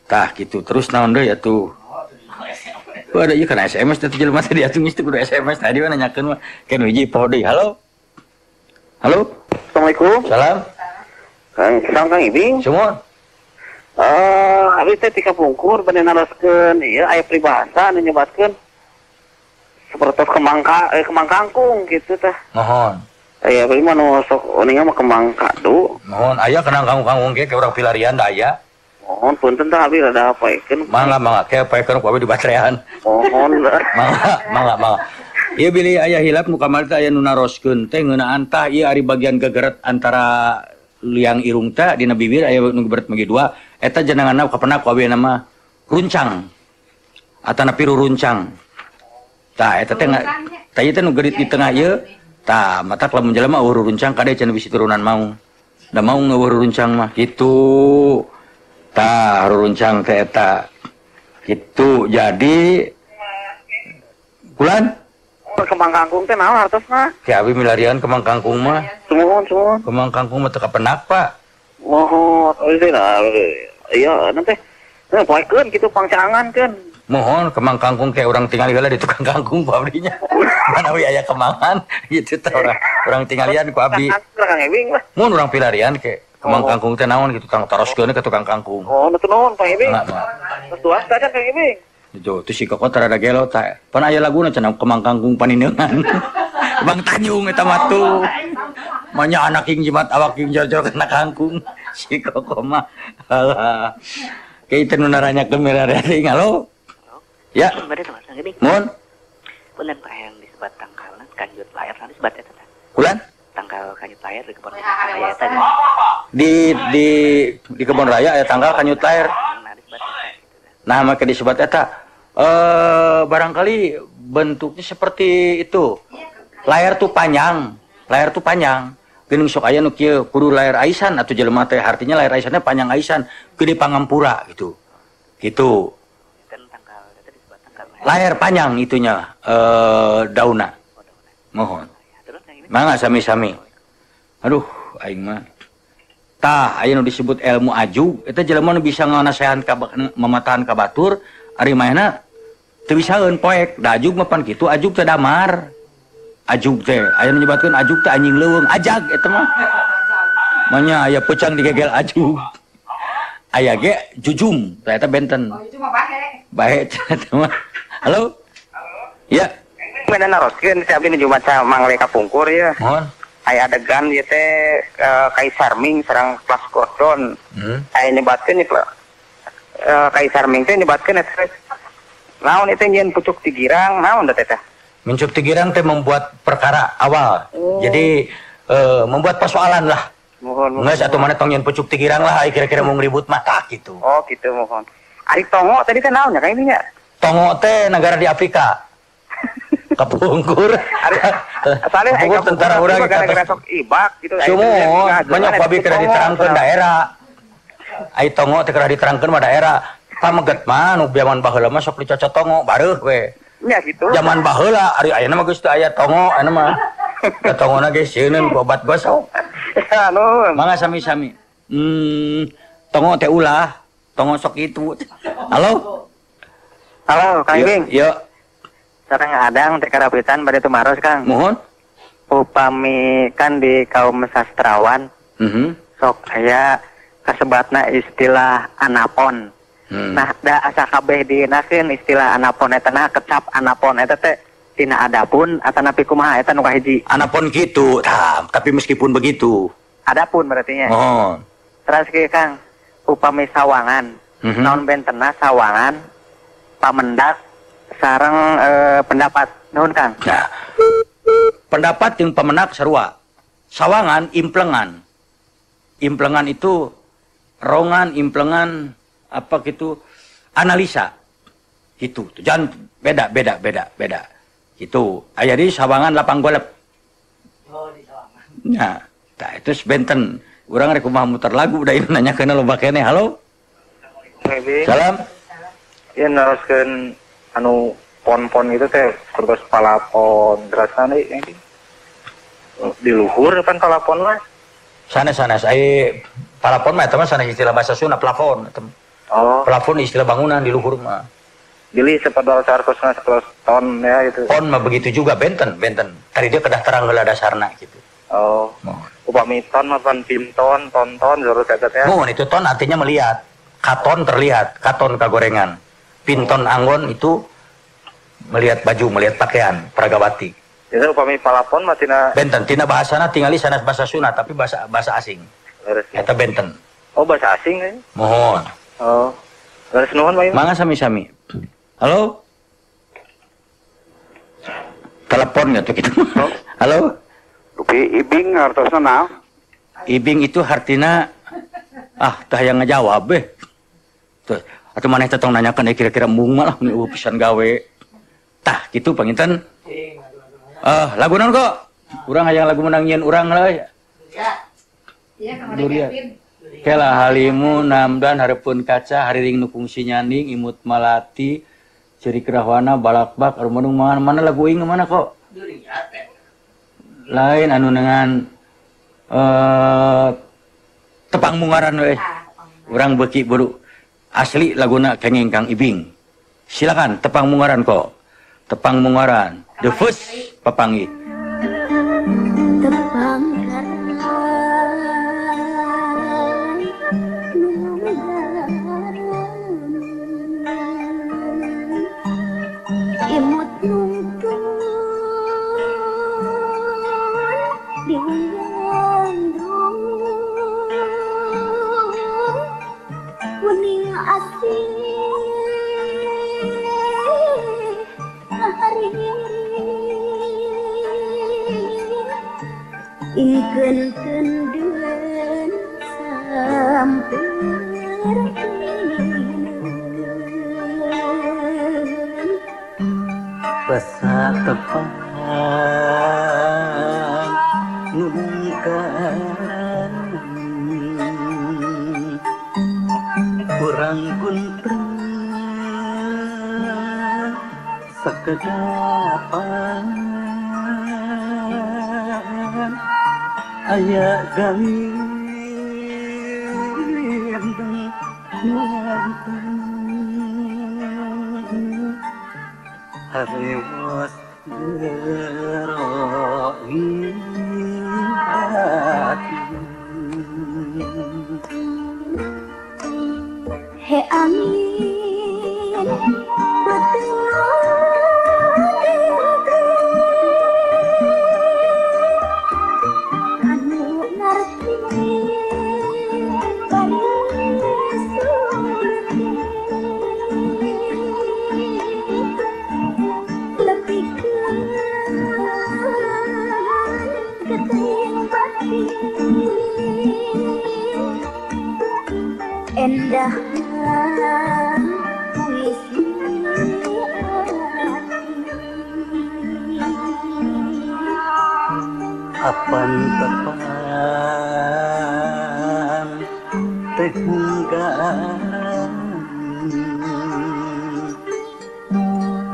Tah gitu. Terus naon deui atuh? Oh, ada ieu kana SMS teh jelema teh diatung geus teu kudu SMS tadi mah nanyakeun mah. Ken hiji poho deui. Halo. Halo. Assalamualaikum. Salam. Kang, salam Kang Ibing. Sumon. Abi teh tika pungkur bade naroskeun ieu aya peribahasa anu nyebatkeun sapertos kembang kembang kangkung gitu teh. Mohon. Aya bari mah nu sok uninga mah kembang kadu. Mohon aya kena kangkung-kangkung ge ke urang pilarian da aya. Mohon punten tah abi rada paekeun. Mangga mangga ke paekeun ku abi di baterean. Mohon. Mangga mangga mangga. Ieu bilih aya hilap nu kamari teh aya nu naroskeun teh ngeunaan tah ieu ari bagian gegeret antara liang irung teh dina bibir aya nu gegeret magi dua eta jenenganna kapenak ku abi nama runcang atanapi ruruncang. Tah eta teh tah ieu teh nu gerit di tengah ieu tah matak lamun jelema eueuh ruruncang kade cenah bisi turunan maung. Da maung eueuh ruruncang mah kitu. Tah ruruncang teh eta. Kitu jadi kulan kembang kangkung teh naon hartosna? Ki abi milarian kembang kangkung mah. Sumuhun sumuhun. Kembang kangkung mah teu kapenak, Pak. Mohon euy nah iya nanti teh poekeun kitu pangcangan keun. Mohon kembang kangkung kayak orang tinggal heula di tukang kangkung ku abdinya. Manawi aya kembangan gitu teh orang tinggalian ku abdi. Kang Ebing lah. Mun urang pilarian ke kembang kangkung teh naon gitu tang taroskeun ke tukang kangkung. Oh, nutur nuhun Kang Ebing. Terus tuas teh Kang Ebing. Itu tuh si koko rada gelo tah. Pan aya laguna cenah kembang kangkung panineungan. Bang Tanjung eta mah tuh. Manya anak ing jimat awak ing jor-jor kena kangkung. Si koko mah. Alah. Kayak itu nu naranyakeun mirari halo. Ya. Mun. Punten Pak yang disebut tangkalna kanjut layar nanti disebut eta teh. Kulan? Tangkal kanjut layar di kebon raya eta. Di kebon raya aya tangkal kanjut layar. Nah, maka disebut eta barangkali bentuknya seperti itu. Layar tuh panjang, layar tuh panjang. Geuning sok aya nu kieu kudu layar aisan atuh jelema teh artinya layar aisannya panjang aisan gede pangampura gitu. Gitu. Layar panjang itunya dauna. Mohon. Mangga sami-sami. Aduh, aing mah. Tah, aya nu disebut ilmu ajug eta jelema nu bisa nganasehan ka mamatahan ka batur, ari maehna teu bisaeun poek. Da ajug mah pan kitu, ajug teh damar. Ajug teh, aya nu nyebatkeun ajug teh anjing leuweung, ajag eta mah. Manya aya peucang digegel aju. Aya ge jujung, ternyata benten. Oh, itu mah bahe. Bahe cenah mah. Halo? Halo. Ya. Beda naroskeun si abdi nuju maca Mangle Kapungkur ya. Mohon. Aya adegan ieu teh Kaisar Ming sareng Flash Gordon. Aya nyebatkeun ieu Kaisar Ming teh nyebatkeun eta naon itu nyeun pucuk tigirang naon teh teh? Pucuk tigirang teh membuat perkara awal. Oh. Jadi membuat persoalan lah. Mohon. Nges atuh mana tong nyeun pucuk tigirang lah kira-kira mau ngeribut mah tah gitu. Oh gitu mohon. Ari Tongo tadi teh naon nya ka ini nya? Tongo teh negara di Afrika. Kapungkur. Ari kapungkur tentara urang gara-gara sok ibak gitu. Sumuhun, banyak babi kena diterangkeun daerah. Ai Tongo teh kena diterangkeun mah daerah. Pameget mah nu zaman baheula mah sok dicocot Tongo bareuh we. Nya gitu. Zaman baheula ari ayeuna mah geus teu aya Tongo ayeuna mah. Da tongona ge sieun ku obat gosok. Ya nuhun. Mangga sami-sami. Tongo teh ulah, tongo sok itu. Halo. Halo, Kang Ibing. Yo. Sareng adang teh karapitan bade tumaros, Kang. Mohon. Upami kan di kaum sastrawan. Sok aya kasebatna istilah anapon. Nah, da asa kabeh dienakeun istilah anapon eta nah kecap anapon eta teh tina adapun atanapi kumaha eta nu kahiji. Anapon kitu, tah, tapi meskipun begitu. Adapun berarti nya. Oh. Terus kieu Kang, upami sawangan, naon bentena sawangan pamendak sareng pendapat nuhun Kang. Nah, pendapat jeung pamendak sarua. Sawangan implengan. Implengan itu rongan, implengan apa gitu, analisa. Gitu. Jangan beda. Gitu. Aya di sawangan lapang golep. Oh, di sawangan. Nah, tah itu benten. Urang rek kumaha muter lagu da ieu nanyakeun loba keneh. Halo. Salam. Ieu naroskeun anu pon-pon itu teh terus palapon rasane ini di luhur pan palapon lah. Sanes-sanes ai palapon mah eta mah sanes istilah bahasa Sunda plafon. Oh. Plafon istilah bangunan di luhur mah. Jadi sepadal sarkosna sekelas ton ya gitu. Pon mah begitu juga benten. Tadi dia kedah terang heula dasarna gitu. Oh. Upami ton mah pan pinton, tonton terus eta teh. Mun itu ton artinya melihat. Katon terlihat, katon kagorengan. Pinton anggon itu melihat baju, melihat pakaian, pragawati. Jadi upami palapon mah tina benten, tina bahasana tingali sanes bahasa Sunda tapi bahasa asing. Eta benten. Oh, bahasa asing eh? Mohon. Oh. Leres nuhun Pak. Mangga sami-sami. Halo? Telepon ya tuh gitu. Halo? Rupi ibing artosna naon? Ibing itu artinya tah yang ngejawab eh. Tuh, atuh maneh teh tong nanyakeun kira-kira embung mah lah eueuh pisan gawe. Tah kitu panginten. Lagu naon kok? Urang hayang lagu menang nyieun urang lah. Iya, kamari Kevin. Kela halimu namdan hareupeun kaca hariring nu kungsi nyanding imut malati ciri kerahwana balakbak rumenung mana lagu aing mana kok? Lain anu dengan tepang mungaran we. Urang beuki buru asli laguna kenging Kang Ibing. Silakan tepang mungaran kok. Tepang mungaran the first papangi. Tepang imut nungtun diundung wening asih ingkeun kendeun samper rasa tepang nungkaran kurang kuntra sekedapan aya gawin harewos jero hati. He angin anu ngarti bari surti lepikeun getih batin endah puisi apan tepan teh munggan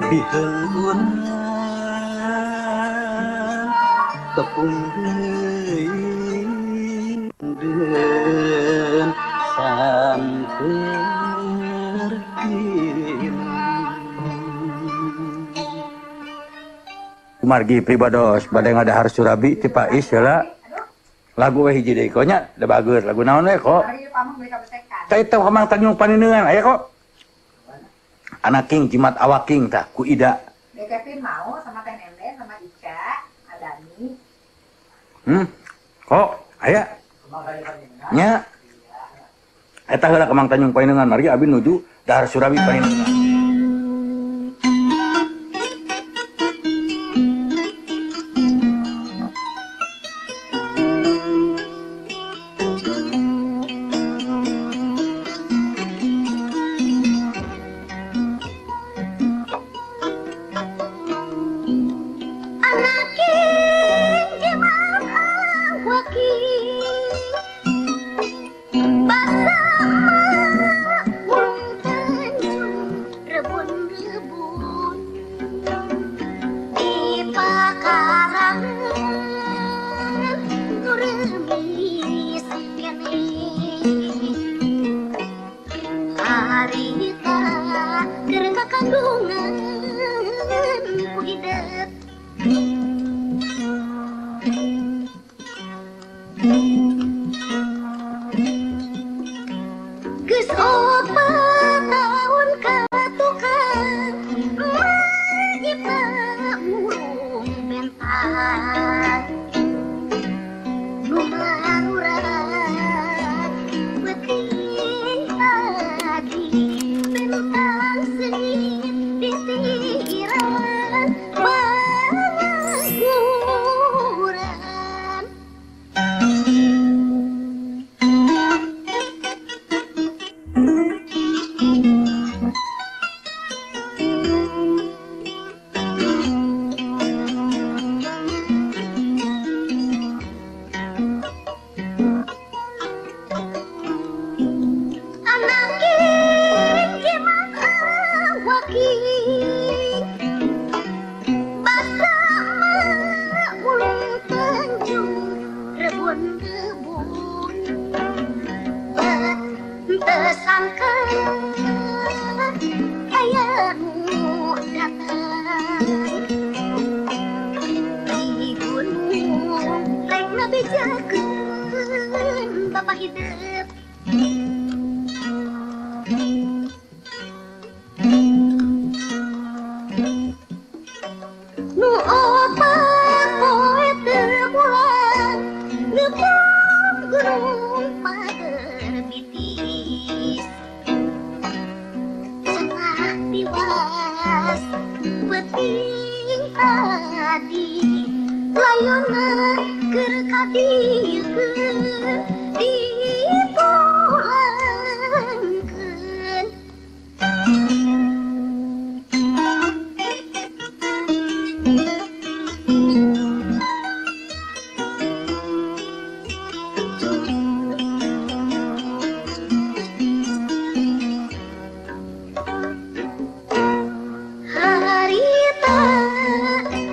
biheun tepung deui deun samper Kumargi pribados bade ngadahar surabi ti Pais heula lagu we hiji deui ko nya da bagus lagu naon we kok tah eta Kamang Tanjung Panineungan aya kok Anaking jimat awaking tah ku Ida. Dek Kevin mau sama Teh Nene sama Ica Adani. Kok aya nya eta heula Kamang Tanjung Panineungan margi abi nuju dahar surabi Panineungan.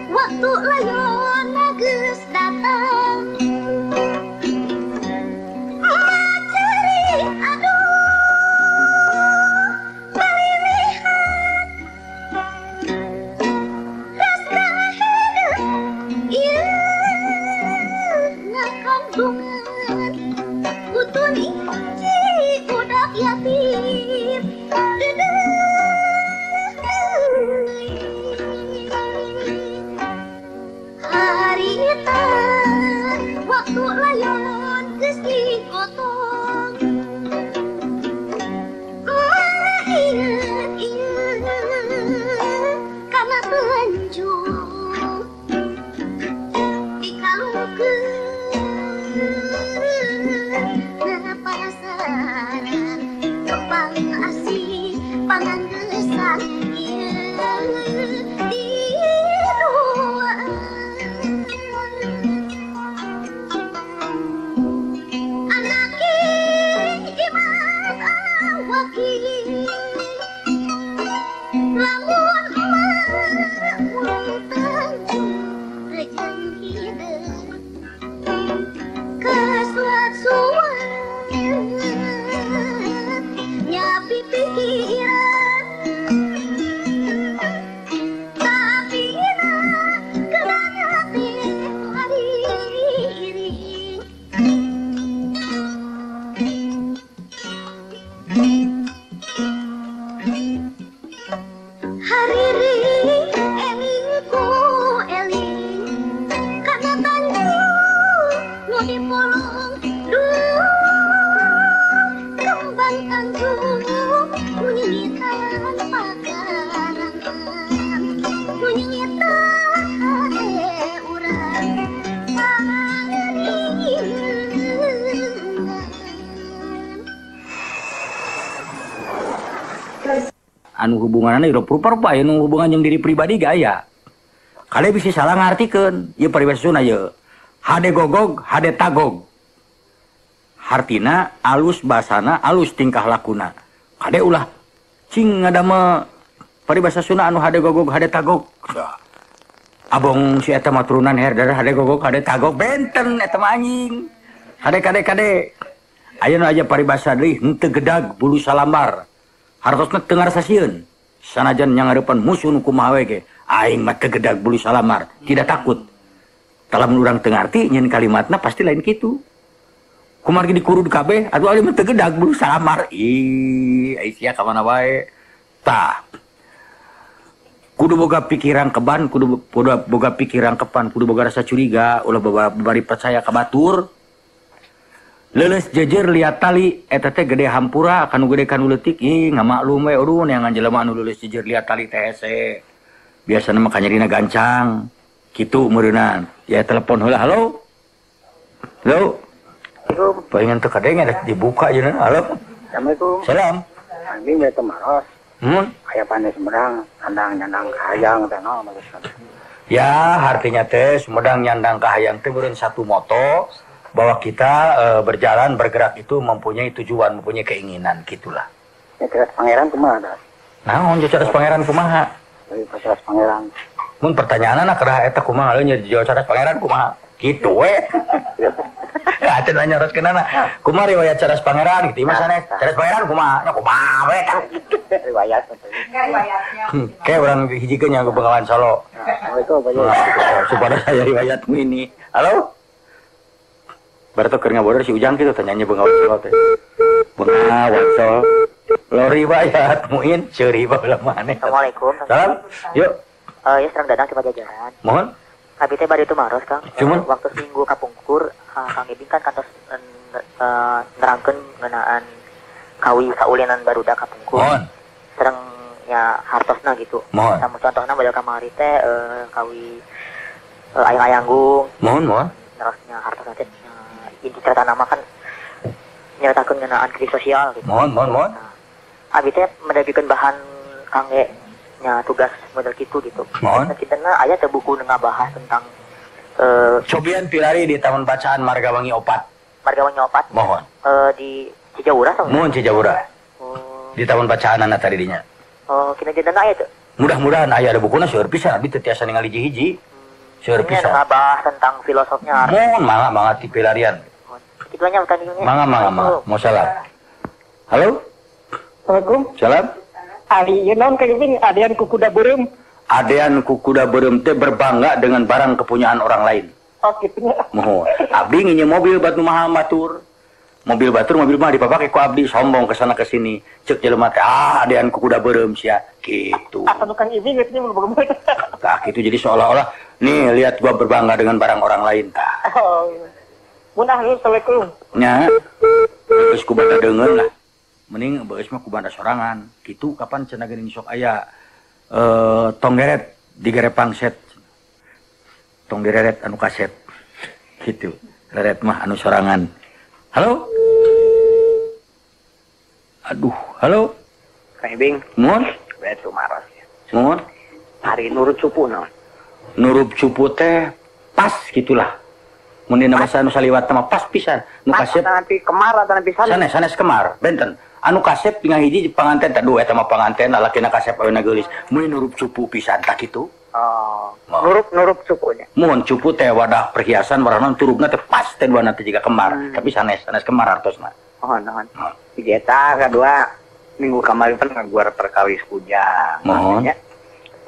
Waktu layon geus datang. Tanjung dikalungkeun na pasaran kembang asih panganggesan ieu di ruang anake iman awaki lamun marang Tanjung rejang hideung kasuat-suat nyapi pikiran tapi na kenanya teh hari-hari hariri eling ku eling kana Tanjung nu dipolong duh kembang Tanjung nu nyingitan pakarangan nu nyingitan hate urang panganingan. Anu hubunganna rupa-rupa aya nu hubungan jeung diri pribadi ge aya. Kale bisa salah ngartikeun ieu paribasa Sunda ieu. Hade gogog, hade tagog. Hartina alus basana, alus tingkah lakuna. Kade ulah cing ngadamel paribasa Sunda anu hade gogog, hade tagog. Abong si eta mah turunan herdarah hade gogog, hade tagog benten eta mah anjing. Kade kade kade. Aya nu aja paribasa deui henteu gedag bulu salambar. Hartosna teu ngarasa sieun. Sanajan nyangareupan musuh nu kumaha we ge, aing mah teu gedag bulu salamar, tidak takut. Lamun urang teu ngarti nyeun kalimatna pasti lain kitu. Kumargi dikurud kabeh, atuh aing mah teu gedag bulu salamar. Ih, ai sia ka mana wae. Tah. Kudu boga pikiran keban, kudu boga pikiran kepan, kudu boga rasa curiga, ulah bari percaya ka batur. Leuleus jejer liat tali eta teh gede hampura kanu gede kanu leutik ih ngamaklum we aduh neangan jelema anu leuleus jejer liat tali teh hese. Biasana mah kanyerina gancang. Kitu meureunnan. Ya telepon heula halo. Halo. Palingan teu kadenge rek dibuka jeung halo. Assalamualaikum. Salam. Anjing we teh maros. Aya pane Sumedang nyandang nyandang kahayang teh naon maksudna. Ya artinya teh Sumedang nyandang kahayang teh meureun satu moto bahwa kita berjalan bergerak itu mempunyai tujuan, mempunyai keinginan gitulah. Ya, Cadas Pangeran kumaha dah? Naon Cadas Pangeran kumaha? Cadas Pangeran. Mun pertanyaanna kedah eta kumaha leuh nya jawab Cadas Pangeran kumaha? Kitu we. Ya teh nanya roskeunana. Kumaha riwayat Cadas Pangeran kitu mah sanes. Cadas Pangeran kumaha? Nya kumaha we tah. Riwayat. Riwayatnya. Kayak urang hijikeun nya ke Bengawan Solo. Assalamualaikum Pak. Supaya saya riwayatmu ini. Halo? Berarti keur ngabodor si Ujang kitu tanyanya Bengawan Solo teh. Bengawan Solo. Lo riwayat muin ceuri baheula maneh. Assalamualaikum. Salam. Yuk. Ya serang dadang di Pajajaran. Mohon. Abi teh bade tumaros Kang. Cuman waktu seminggu kapungkur Kang Ibing kan kantos nerangkeun ngeunaan kawi kaulinan barudak kapungkur. Mohon. Sareng nya hartosna gitu. Mohon. Sama contohna model kamari teh kawi ayang-ayanggung. Mohon, mohon. Terusnya hartosna teh inti cerita nama kan nyeritakeun ngeunaan krisis sosial gitu. Mohon, mohon, mohon. Nah, abi teh mendagikeun bahan kangge nya tugas model gitu gitu. Mohon. Kitana aya teh buku nu ngabahas tentang Cobian Pilari di Taman Bacaan Margawangi 4. Margawangi 4. Mohon. Di Cijawura sama? Mohon Cijawura. Oh. Di Taman Bacaan anak tadi dinya. Oh, kina jadana aya teu? Mudah-mudahan aya ada bukuna seueur pisan abdi teu tiasa ningali hiji-hiji. Seueur pisan. Ngabahas tentang filosofnya. Mohon mangga mangga ti Pilarian. Kitu nya bukan dinya. Mangga mangga mangga. Mau salam. Halo. Assalamualaikum. Salam. Ali ieu naon Kang Ibing adean ku kuda beureum. Adean ku kuda beureum teh berbangga dengan barang kepunyaan orang lain. Oh kitu nya. Mohon. Abdi nginjem mobil batu mahal batur. Mobil batur mobil mah dipapake ku abdi sombong ke sana ke sini. Ceuk jelema teh ah adean ku kuda beureum sia kitu. Asa nu Kang Ibing geus nya mun Tah kitu jadi seolah-olah nih lihat gua berbangga dengan barang orang lain tah. Oh. Mun ah Assalamualaikum. Nya. Geus ku banda deungeun lah. Mending beus mah ku banda sorangan. Kitu kapan cenah geuning sok aya tonggeret Digere pangset. Tong direret anu kasep. Gitu. Reret mah anu sorangan. Halo? Aduh, halo? Kang Ibing. Mun? Betul maros. Mun? Hari nurut cupu naon? Nurut cupu teh pas gitulah. Mun dina basa nu saliwat mah pas pisan. Nu kasep tapi kemar atanapi sanes. Sanes, sanes kemar, benten. Anu kasep tinggal hiji panganten teh dua eta mah panganten lalakina kasep awena geulis. Mun nurup cupu pisan tah kitu. Oh, nurup cupunya. Mun cupu teh wadah perhiasan warna turupna teh pas teh duana teh jiga kemar, tapi sanes, sanes kemar artosna. Oh, naon. Hiji eta kadua minggu kamari pan ngaguar perkawis kujang. Mohon.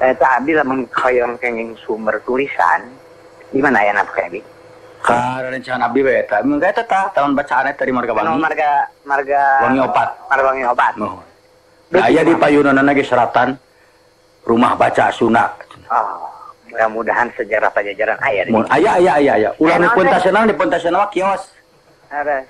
Eta abdi lamun hoyong kenging sumber tulisan di mana aya napa abdi? Ka rerencangan abdi we eta. Mun eta tah taman bacaan eta di Marga Wangi. Marga Wangi opat. Marga Wangi opat. Mohon. Aya di payunanna ge seratan rumah baca Sunda. Oh, mudah-mudahan sejarah Pajajaran aya di. Mun aya. Ulah nu puntaseunang di puntaseunang mah kios. Ada.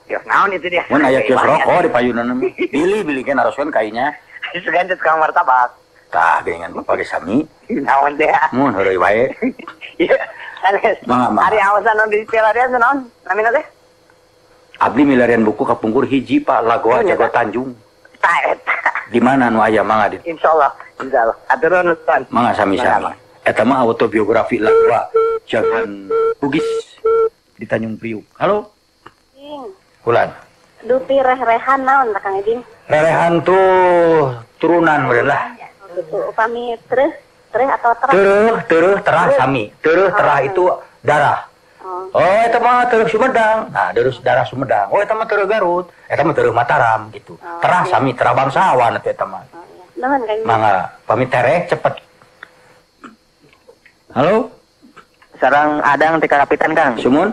Kios naon itu dia? Mun aya kios rokok di payunanna mah. Bili kan aroskeun kainya. Sugan teh tukang martabak. Tah geuningan bapak ge sami. Naon teh? Mun heureuy wae. Iya. Mangga. Ari awasan nu di pilarian naon? Namina teh? Abdi milarian buku kapungkur hiji Pak Lagoa Jago Tanjung. Tah eta. Di mana nu aya mangga di? Insyaallah, insyaallah. Atur nuhun. Mangga sami-sami. Eta mah autobiografi Lagoa Jagoan Bugis di Tanjung Priuk. Halo? Kulan. Dupi reh-rehan naon Kang Ibing? Rerehan tuh turunan meureun lah. Gitu, upami tereh atau terah? Tereh, terah sami. Tereh, terah itu darah. Oh, eta mah tereh Sumedang. Nah, terus darah Sumedang. Oh, eta mah tereh Garut. Eta mah tereh Mataram gitu. Terah sami, terah bangsawan eta mah. Nuhun Kang. Mangga, pamit tereh cepet. Halo? Sareng Adang ti Karapitan Kang. Sumun?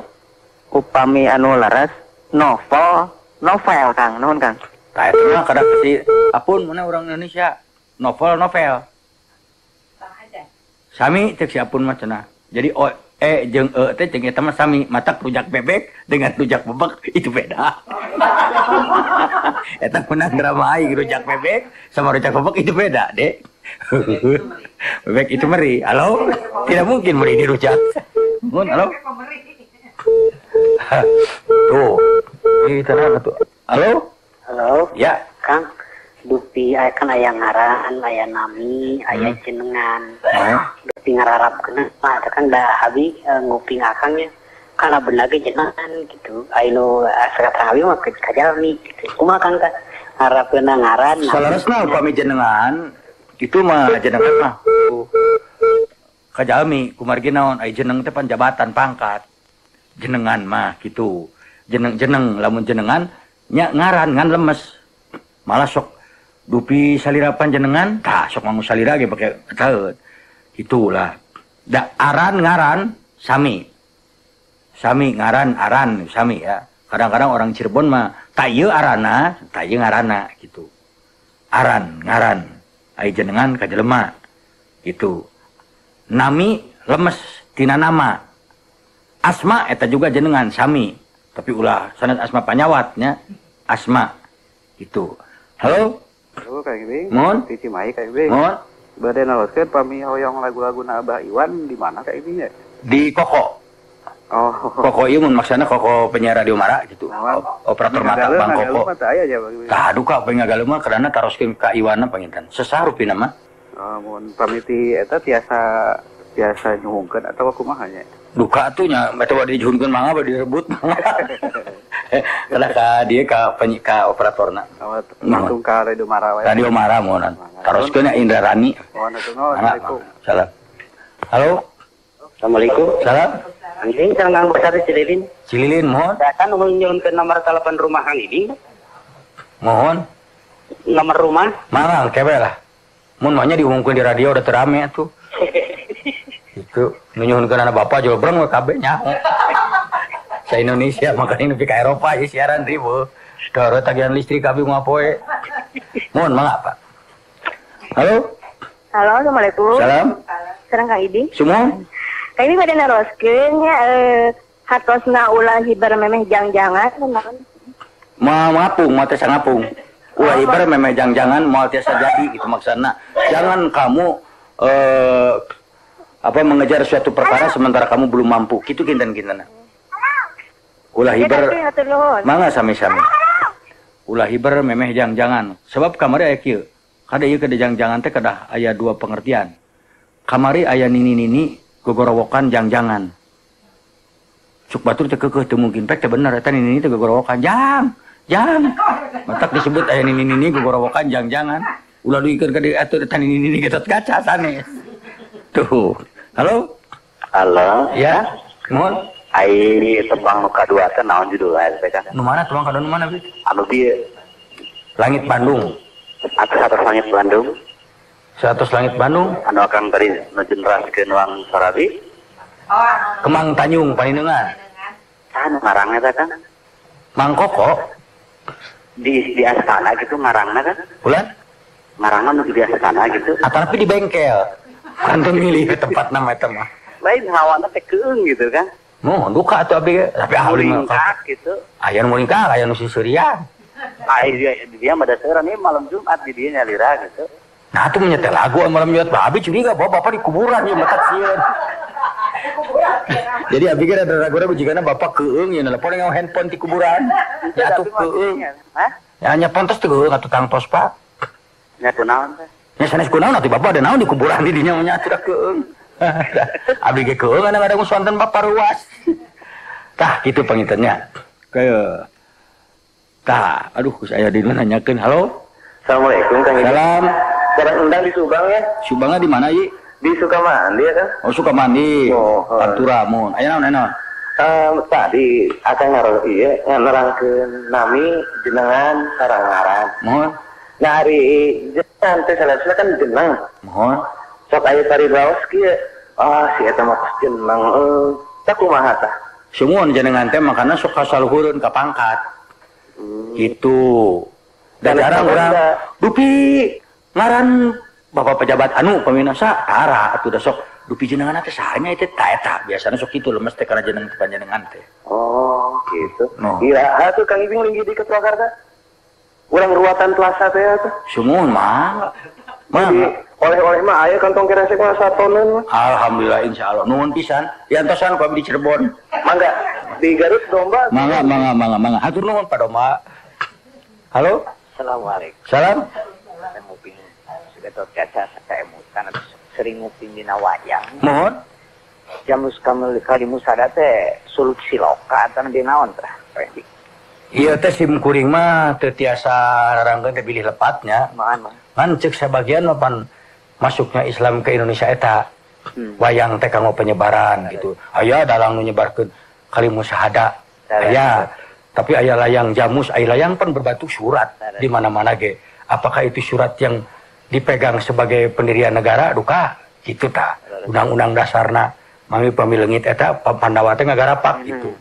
Upami anu laras novel Kang, nuhun Kang. Tah eta mah kadang si apun mana orang Indonesia novel. Sami cek si apun mah cenah. Jadi o e jeung e teh jeung eta mah sami, matak rujak bebek dengan rujak bebek itu beda. Eta menang drama aing rujak bebek sama rujak bebek itu beda, Dek. Bebek itu meri. Halo? Tidak mungkin meri di rujak. Mun, halo? Tuh. Ih, tenang atuh. Halo? Halo. Ya, Kang. Dupi aya kan aya ngaran, aya nami, aya jenengan. Dupi ngararapkeun mah kan da abi nguping akangnya. Kana bener ge jenengan gitu. Aya nu sakatang abi mah kajalmi gitu. Kumaha Kang tah ngarapkeun ngaran? Saleresna upami jenengan itu mah jenengan mah kajalmi kumargi naon aya jeneng teh panjabatan pangkat. Jenengan mah gitu. Jeneng-jeneng lamun jenengan nya ngaran ngan lemes. Malah sok dupi salira panjenengan tah sok nganggo salira ge pake taeut. Itulah. Da aran ngaran sami. Sami ngaran aran sami ya. Kadang-kadang orang Cirebon mah ta ieu arana, ta ieu ngaranna gitu. Aran ngaran ai jenengan ka jelema. Gitu. Nami lemes tina nama. Asma eta juga jenengan sami. Tapi ulah sanes asma panyawatnya. Asma gitu. Halo? Halo Kang Ibing. Mohon? Di Cimahi Kang Ibing. Mohon? Bade naroskeun pami hoyong lagu-laguna Abah Iwan di mana Kang Ibing ya? Di Koko. Oh. Koko ieu mun maksana Koko penyiar Radio Mara gitu. Operator mata Bang Koko. Tah duka pengagaleuh mah karena taroskeun ka Iwanna panginten. Sesah rupina mah. Oh, mun pamiti eta tiasa nyuhungkeun atawa kumaha nya? Duka atuh nya eta bade dijuhunkeun mangga bade direbut. Karena ka dia ka operatorna. Langsung ka Radio Mara wae. Radio Mara mohonan. Taroskeun nya Indra Rani. Mohon atuh Assalamualaikum. Salam. Halo. Assalamualaikum. Salam. Kang Ibing sareng Kang Basar Cililin. Cililin mohon. Kan nyuhunkeun nomor telepon rumah Kang Ibing. Mohon. Nomor rumah? Mangga kewe lah. Mun mah nya diumumkeun di radio udah terame atuh. Itu nyuhunkeun anak bapak jual breng we kabeh nyaho. Sa Indonesia makanya nepi ka Eropa ieu siaran ribu. Doro tagihan listrik abi moal poe. Mohon mangga Pak. Halo. Halo, Assalamualaikum. Salam. Sareng Kang Ibing. Sumong. Kang Ibing bade naroskeun nya hatosna ulah hiber memeh jang-jangan naon? Moal ngapung, moal tiasa ngapung. Ulah hiber memeh jang-jangan moal tiasa jadi gitu maksudna. Jangan kamu apa mengejar suatu perkara sementara kamu belum mampu. Kitu kinten-kinten. Ulah hiber. Mangga sami-sami. Ulah hiber memeh jang-jangan. Sebab kamari aya kieu. Kada ieu kada jang-jangan teh kedah aya dua pengertian. Kamari aya nini-nini gogorowokan jang-jangan. Cuk batur teh keukeuh teu mungkin pek teh bener eta nini-nini teh gogorowokan jang. Jang. Matak disebut aya nini-nini gogorowokan jang-jangan. Ulah duikeun ka dieu atuh eta nini-nini Gatot Kaca sanes. Tuh. Halo? Halo. Ya. Mohon. Ai tembang nu kadua teh naon judulna teh Kang? Nu mana tembang kadua nu mana, Bi? Anu bieu. Langit Bandung. Atas langit Bandung. 100 langit Bandung. Anu akan tadi nuju neraskeun Wang Sarabi. Kemang Tanjung Paninengan. Saha nu ngarangna teh Kang? Mang Koko. Di astana gitu ngarangna kan? Ulan? Ngarangna nu di astana gitu. Atanapi di bengkel. Kanton milih tempat nama eta mah. Lain hawana teh keung gitu kan. Mohon duka atuh abdi ge. Tapi ahli muringkak gitu. Aya nu muringkak, aya nu sisurian. Ai dia mah daseuran ieu malam Jumat di dieu nyalira gitu. Nah atuh menyetel lagu malam Jumat bah abi curiga bahwa bapak di kuburan ieu mata sieun. Jadi abi ge rada ragu-ragu jigana bapak keung ieu nelpon ngaw handphone di kuburan. Ya atuh keung. Hah? Ya nya pantes teu keung atuh tangtos Pak. Nya kunaon teh? Nya sanes kunaon atuh bapak ada naon di kuburan di dinya nya atuh keung. Abdi ge keung ada ngadang sonten bapak ruas. Tah kitu pangintennya. Kaya tah aduh saya di nanyakeun halo. Assalamualaikum Kang. Salam. Sekarang undang di Subang ya. Subangnya di mana Yi? Di Sukamandi ya kan? Oh Sukamandi. Oh, Pantura mun. Aya naon aya naon? Tadi akan ngaran ieu nerangkeun nami jenengan sareng ngaran. Mohon. Nah ari jenengan teh sanesna kan jeneng. Mohon. Sok aya paribaos kieu. Ah si eta mah pas jeneng tah kumaha tah? Sumuhun jenengan teh makana sok kasaluhureun ka pangkat. Gitu. Dan jarang urang dupi ngaran bapak pejabat anu peminasa tara atuh da sok dupi jenengan teh saha nya teh ta eta biasana sok kitu lemes teh kana jeneng panjenengan teh. Oh gitu. No. Iraha tuh Kang Ibing linggih di ke Purwakarta. Urang ruatan plaza teh atuh. Sumuhun mah. Jadi oleh-oleh mah aya kantong keresek mah satoneun mah. Alhamdulillah insyaallah nuhun pisan. Diantosan ku abdi di Cirebon. Mangga di Garut domba. Mangga mangga mangga mangga. Hatur nuhun Pak Domba. Halo. Assalamualaikum. Salam. Saya nguping Gatot Kaca saya emutan sering nguping dina wayang. Mohon. Jamus kalimusada teh suluk siloka atawa di naon tah? Ieu teh sim kuring mah teu tiasa narangkeun teh bilih lepatnya. Mohon. Ngan ceuk sabagian mah pan masuknya Islam ke Indonesia eta. Wayang teh kanggo penyebaran gitu. Aya dalang nu nyebarkeun kalimusahada. Aya. Tapi aya layang jamus, aya layang pan berbentuk surat di mana-mana ge. Apakah itu surat yang dipegang sebagai pendirian negara? Duka, gitu tah. Undang-undang dasarna mami pamileungit eta Pandawa teh ngagarapak gitu.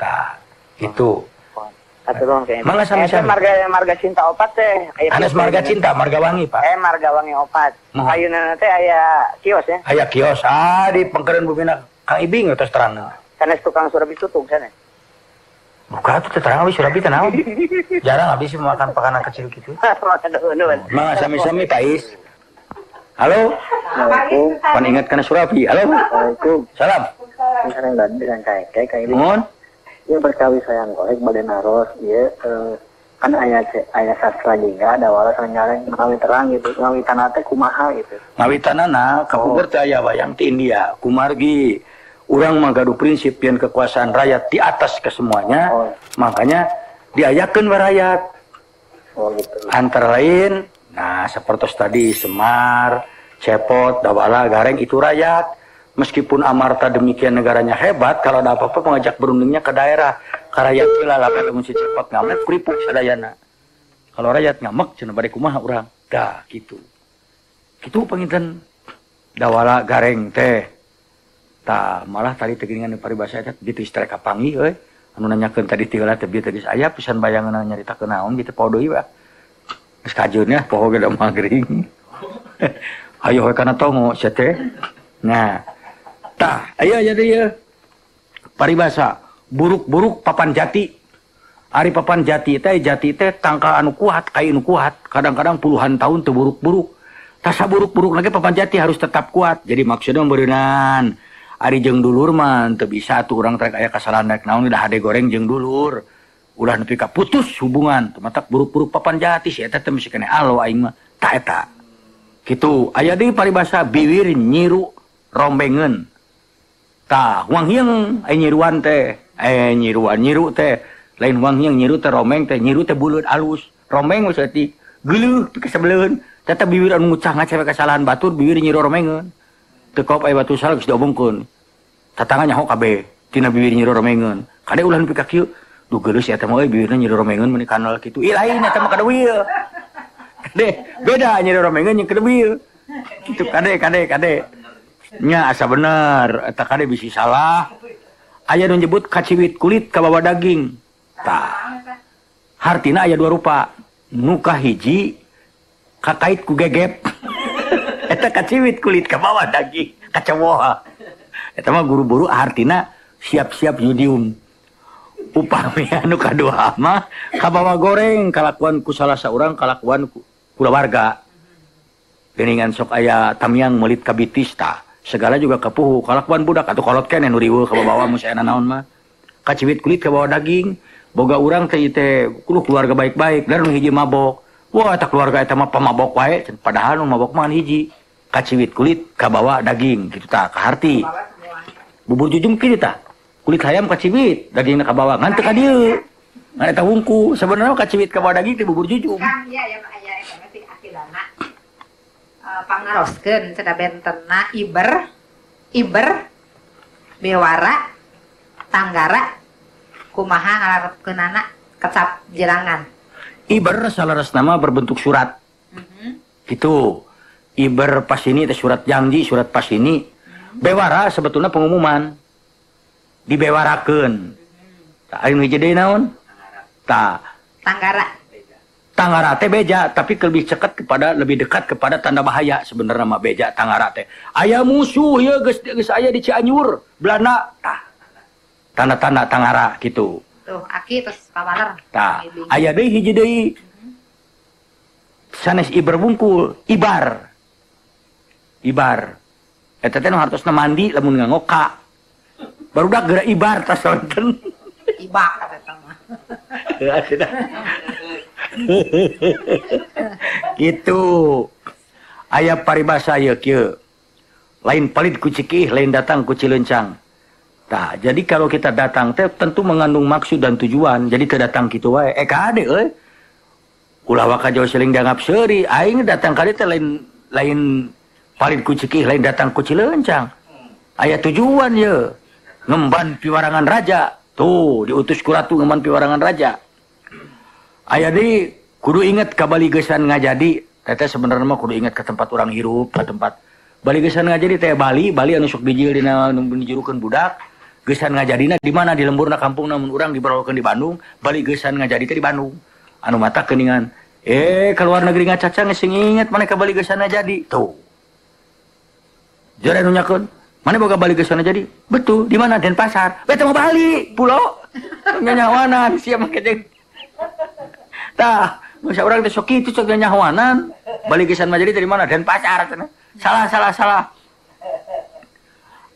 Tah, gitu. Mangga sami-sami. Marga Cinta opat teh. Anes Marga Cinta, Marga Wangi, Pak. Marga Wangi opat. Ayeuna teh aya kios ya. Aya kios. Ah, di pengkeureun bumina Kang Ibing tos terang. Sanes tukang surabi tutung sanes. Buka tuh terang abis surabi teh naon. Jarang abis sih makan pakanan kecil gitu. Mangga sami-sami Pak Is. Halo. Assalamualaikum. Pan ingat kana surabi. Halo. Assalamualaikum. Salam. Sareng dengan kaek Kang Ibing. Mohon. Ieu perkawis sayang kolek bade naros ieu kan aya sastra jingga dawala sareng ngawi terang gitu. Ngawitanna teh kumaha gitu. Ngawitanana kapungkur teh aya wayang ti India. Kumargi urang mah gaduh prinsip yen kekuasaan rakyat di atas kesemuanya. Oh. Makanya diayakeun we rakyat. Oh gitu. Antara lain nah seperti tadi Semar, Cepot, Dawala, Gareng itu rakyat. Meskipun Amarta demikian negaranya hebat, kalau ada apa-apa mengajak berundingnya ke daerah. Ka rakyat heula lamun si Cepot ngamek keripuk sadayana. Kalau rakyat ngamek cenah bade kumaha urang. Dah gitu. Kitu panginten Dawala Gareng teh. Tah malah tadi teh geuningan paribasa eta gitu istilah kapanggih euy. Anu nanyakeun tadi ti heula teh bieu teh geus aya pisan bayangan nyaritakeun naon gitu poho deui we. Geus kajeun poho ge da magring. Hayo we kana tongo sia teh. Nah, tah aya jadi ieu paribasa buruk-buruk papan jati. Ari papan jati teh tangkal anu kuat, kai anu kuat, kadang-kadang puluhan tahun teu buruk-buruk. Tasa buruk-buruk lagi papan jati harus tetap kuat. Jadi maksudnya beureunan ari jeung dulur mah teu bisa atuh urang trek aya kasalahan rek naon udah hade goreng jeung dulur. Ulah nepi ka putus hubungan. Matak buruk-buruk papan jati si eta teh mesti kene alo aing mah. Ta eta. Kitu aya deui paribasa biwir nyiru rombengeun. Tah huang hieung aya nyiruan teh. Nyiruan nyiru teh lain huang hieung nyiru teh romeng teh nyiru teh buleud alus. Romeng geus eutik geuleuh pikasebeleun. Tetep bibir anu ngucah ngacewek kesalahan batur bibir nyiru romengeun. Teu kop aya batu salah geus diomongkeun. Tatangga nyaho kabeh tina bibir nyiru romengeun. Kade ulah nepi ka kieu. Duh geuleuh si eta mah euy bibirna nyiru romengeun meuni kanal kitu. Ih lain eta mah kadeuwil. Kade beda nyiru romengeun jeung kadeuwil. Kitu kade kade kade. Nya asa bener eta kade bisi salah. Aya nu nyebut kaciwit kulit kabawa daging. Tah. Hartina aya dua rupa. Nu kahiji kakait ku gegep. Eta kaciwit kulit kabawa daging kacewoha. Eta mah guru-guru hartina siap-siap yudium. Upami anu kadua mah kabawa goreng kalakuan ku salah saurang kalakuan ku kulawarga. Geuningan sok aya tamiang meulit ka bitis tah. Segala juga kapuhu kalakuan budak atuh kolot keneh nu riweuh kabawa mun saena naon mah. Kaciwit kulit kabawa daging. Boga urang teh teh kudu keluarga baik-baik dan nu hiji mabok. Wah eta keluarga eta mah pamabok wae padahal nu mabok mah hiji. Kaciwit kulit kabawa daging kitu tah kaharti. Bubur jujum kitu tah. Kulit hayam kaciwit dagingna kabawa ngan teu ka dieu. Ngan eta wungku sebenarnya kaciwit kabawa daging teh bubur jujum. Kang ieu aya aya eta mah ti akidana. Pangaroskeun cenah bentenna iber iber bewara tanggara kumaha ngalarepkeunana kecap jerangan. Iber salaras nama berbentuk surat. Gitu. Iber pas ini teh surat janji, surat pas ini. Bewara sebetulnya pengumuman. Dibewarakeun. Tah anu hiji deui naon? Tah tanggara. Tanggara teh beja, tapi lebih cekat kepada lebih dekat kepada tanda bahaya sebenarnya mah beja tanggara teh. Aya musuh ieu geus geus aya di Cianjur, Belanda. Tah. Tanda-tanda tanggara gitu. Tuh, aki terus pawaler. Tah, aya deui hiji deui. Sanes iber bungkul, ibar. Ibar. Eta teh nu hartosna mandi lamun ngangoka. Barudak geura ibar tas wonten. Ibak eta mah. Gitu. Aya paribasa ieu kieu. Lain palid ku cikih, lain datang ku cilencang. Tah, jadi kalau kita datang teh tentu mengandung maksud dan tujuan. Jadi teu datang kitu wae. Kade euy. Ulah waka jauh seling dianggap seuri, aing datang ka dieu teh lain lain palid ku cikih, lain datang ku cilencang. Aya tujuan ye. Ngemban piwarangan raja. Tuh, diutus ku ratu ngemban piwarangan raja. Aya deui kudu inget ka baligesan ngajadi. Teteh sebenarnya mah kudu inget ka tempat urang hirup, ka tempat baligesan ngajadi teh Bali, Bali anu sok dijil dina nu dijurukeun budak. Gesan ngajadina di mana di lemburna kampungna mun urang dibarolkeun di Bandung, bali gesan ngajadi teh di Bandung. Anu mata keuningan, ke luar negeri ngacaca geus inget maneh ka bali gesan ngajadi. Tuh. Jare nu nyakeun, maneh boga bali gesan ngajadi? Betul, di mana? Denpasar. Beta mau Bali, pulau. Nyanyawanan sia make jeung. Tah, masa urang teh sok kitu sok nyanyawanan. Bali gesan ngajadi teh di mana? Denpasar cenah. Salah salah salah.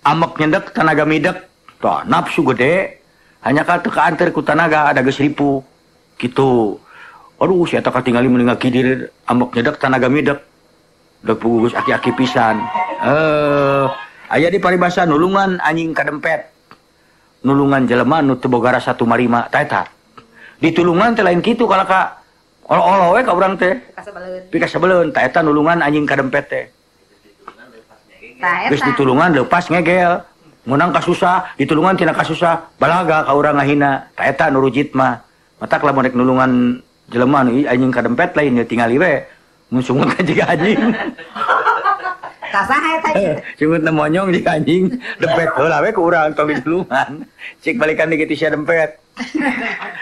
Amek nyendek tenaga midek. Tah, nafsu gede hanya ka teu kaanteur ku tanaga ada geus ripu kitu. Aduh si eta katingali meuni ngakidir ambek nyedek tanaga midek. Dek puguh geus aki-aki pisan. Aya di paribasa nulungan anjing kadempet. Nulungan jelema nu teu boga rasa tumarima tah eta. Ditulungan teh lain kitu kalaka ka olo-olo we ka urang teh. Pikasebeleun tah eta nulungan anjing kadempet teh. Geus ditulungan leupas ngegel. Menang kasusah, ditulungan tina kasusah, balaga ka urang ngahina. Ta eta nu rujit mah. Matak lamun rek nulungan jelema nu anjing kadempet lain nya tingali we. Mun sungut ka jiga anjing. Kasaha eta ieu? Sungut na monyong jiga anjing, dempet heula we ku urang tong ditulungan. Cik balikan deui kitu sia dempet.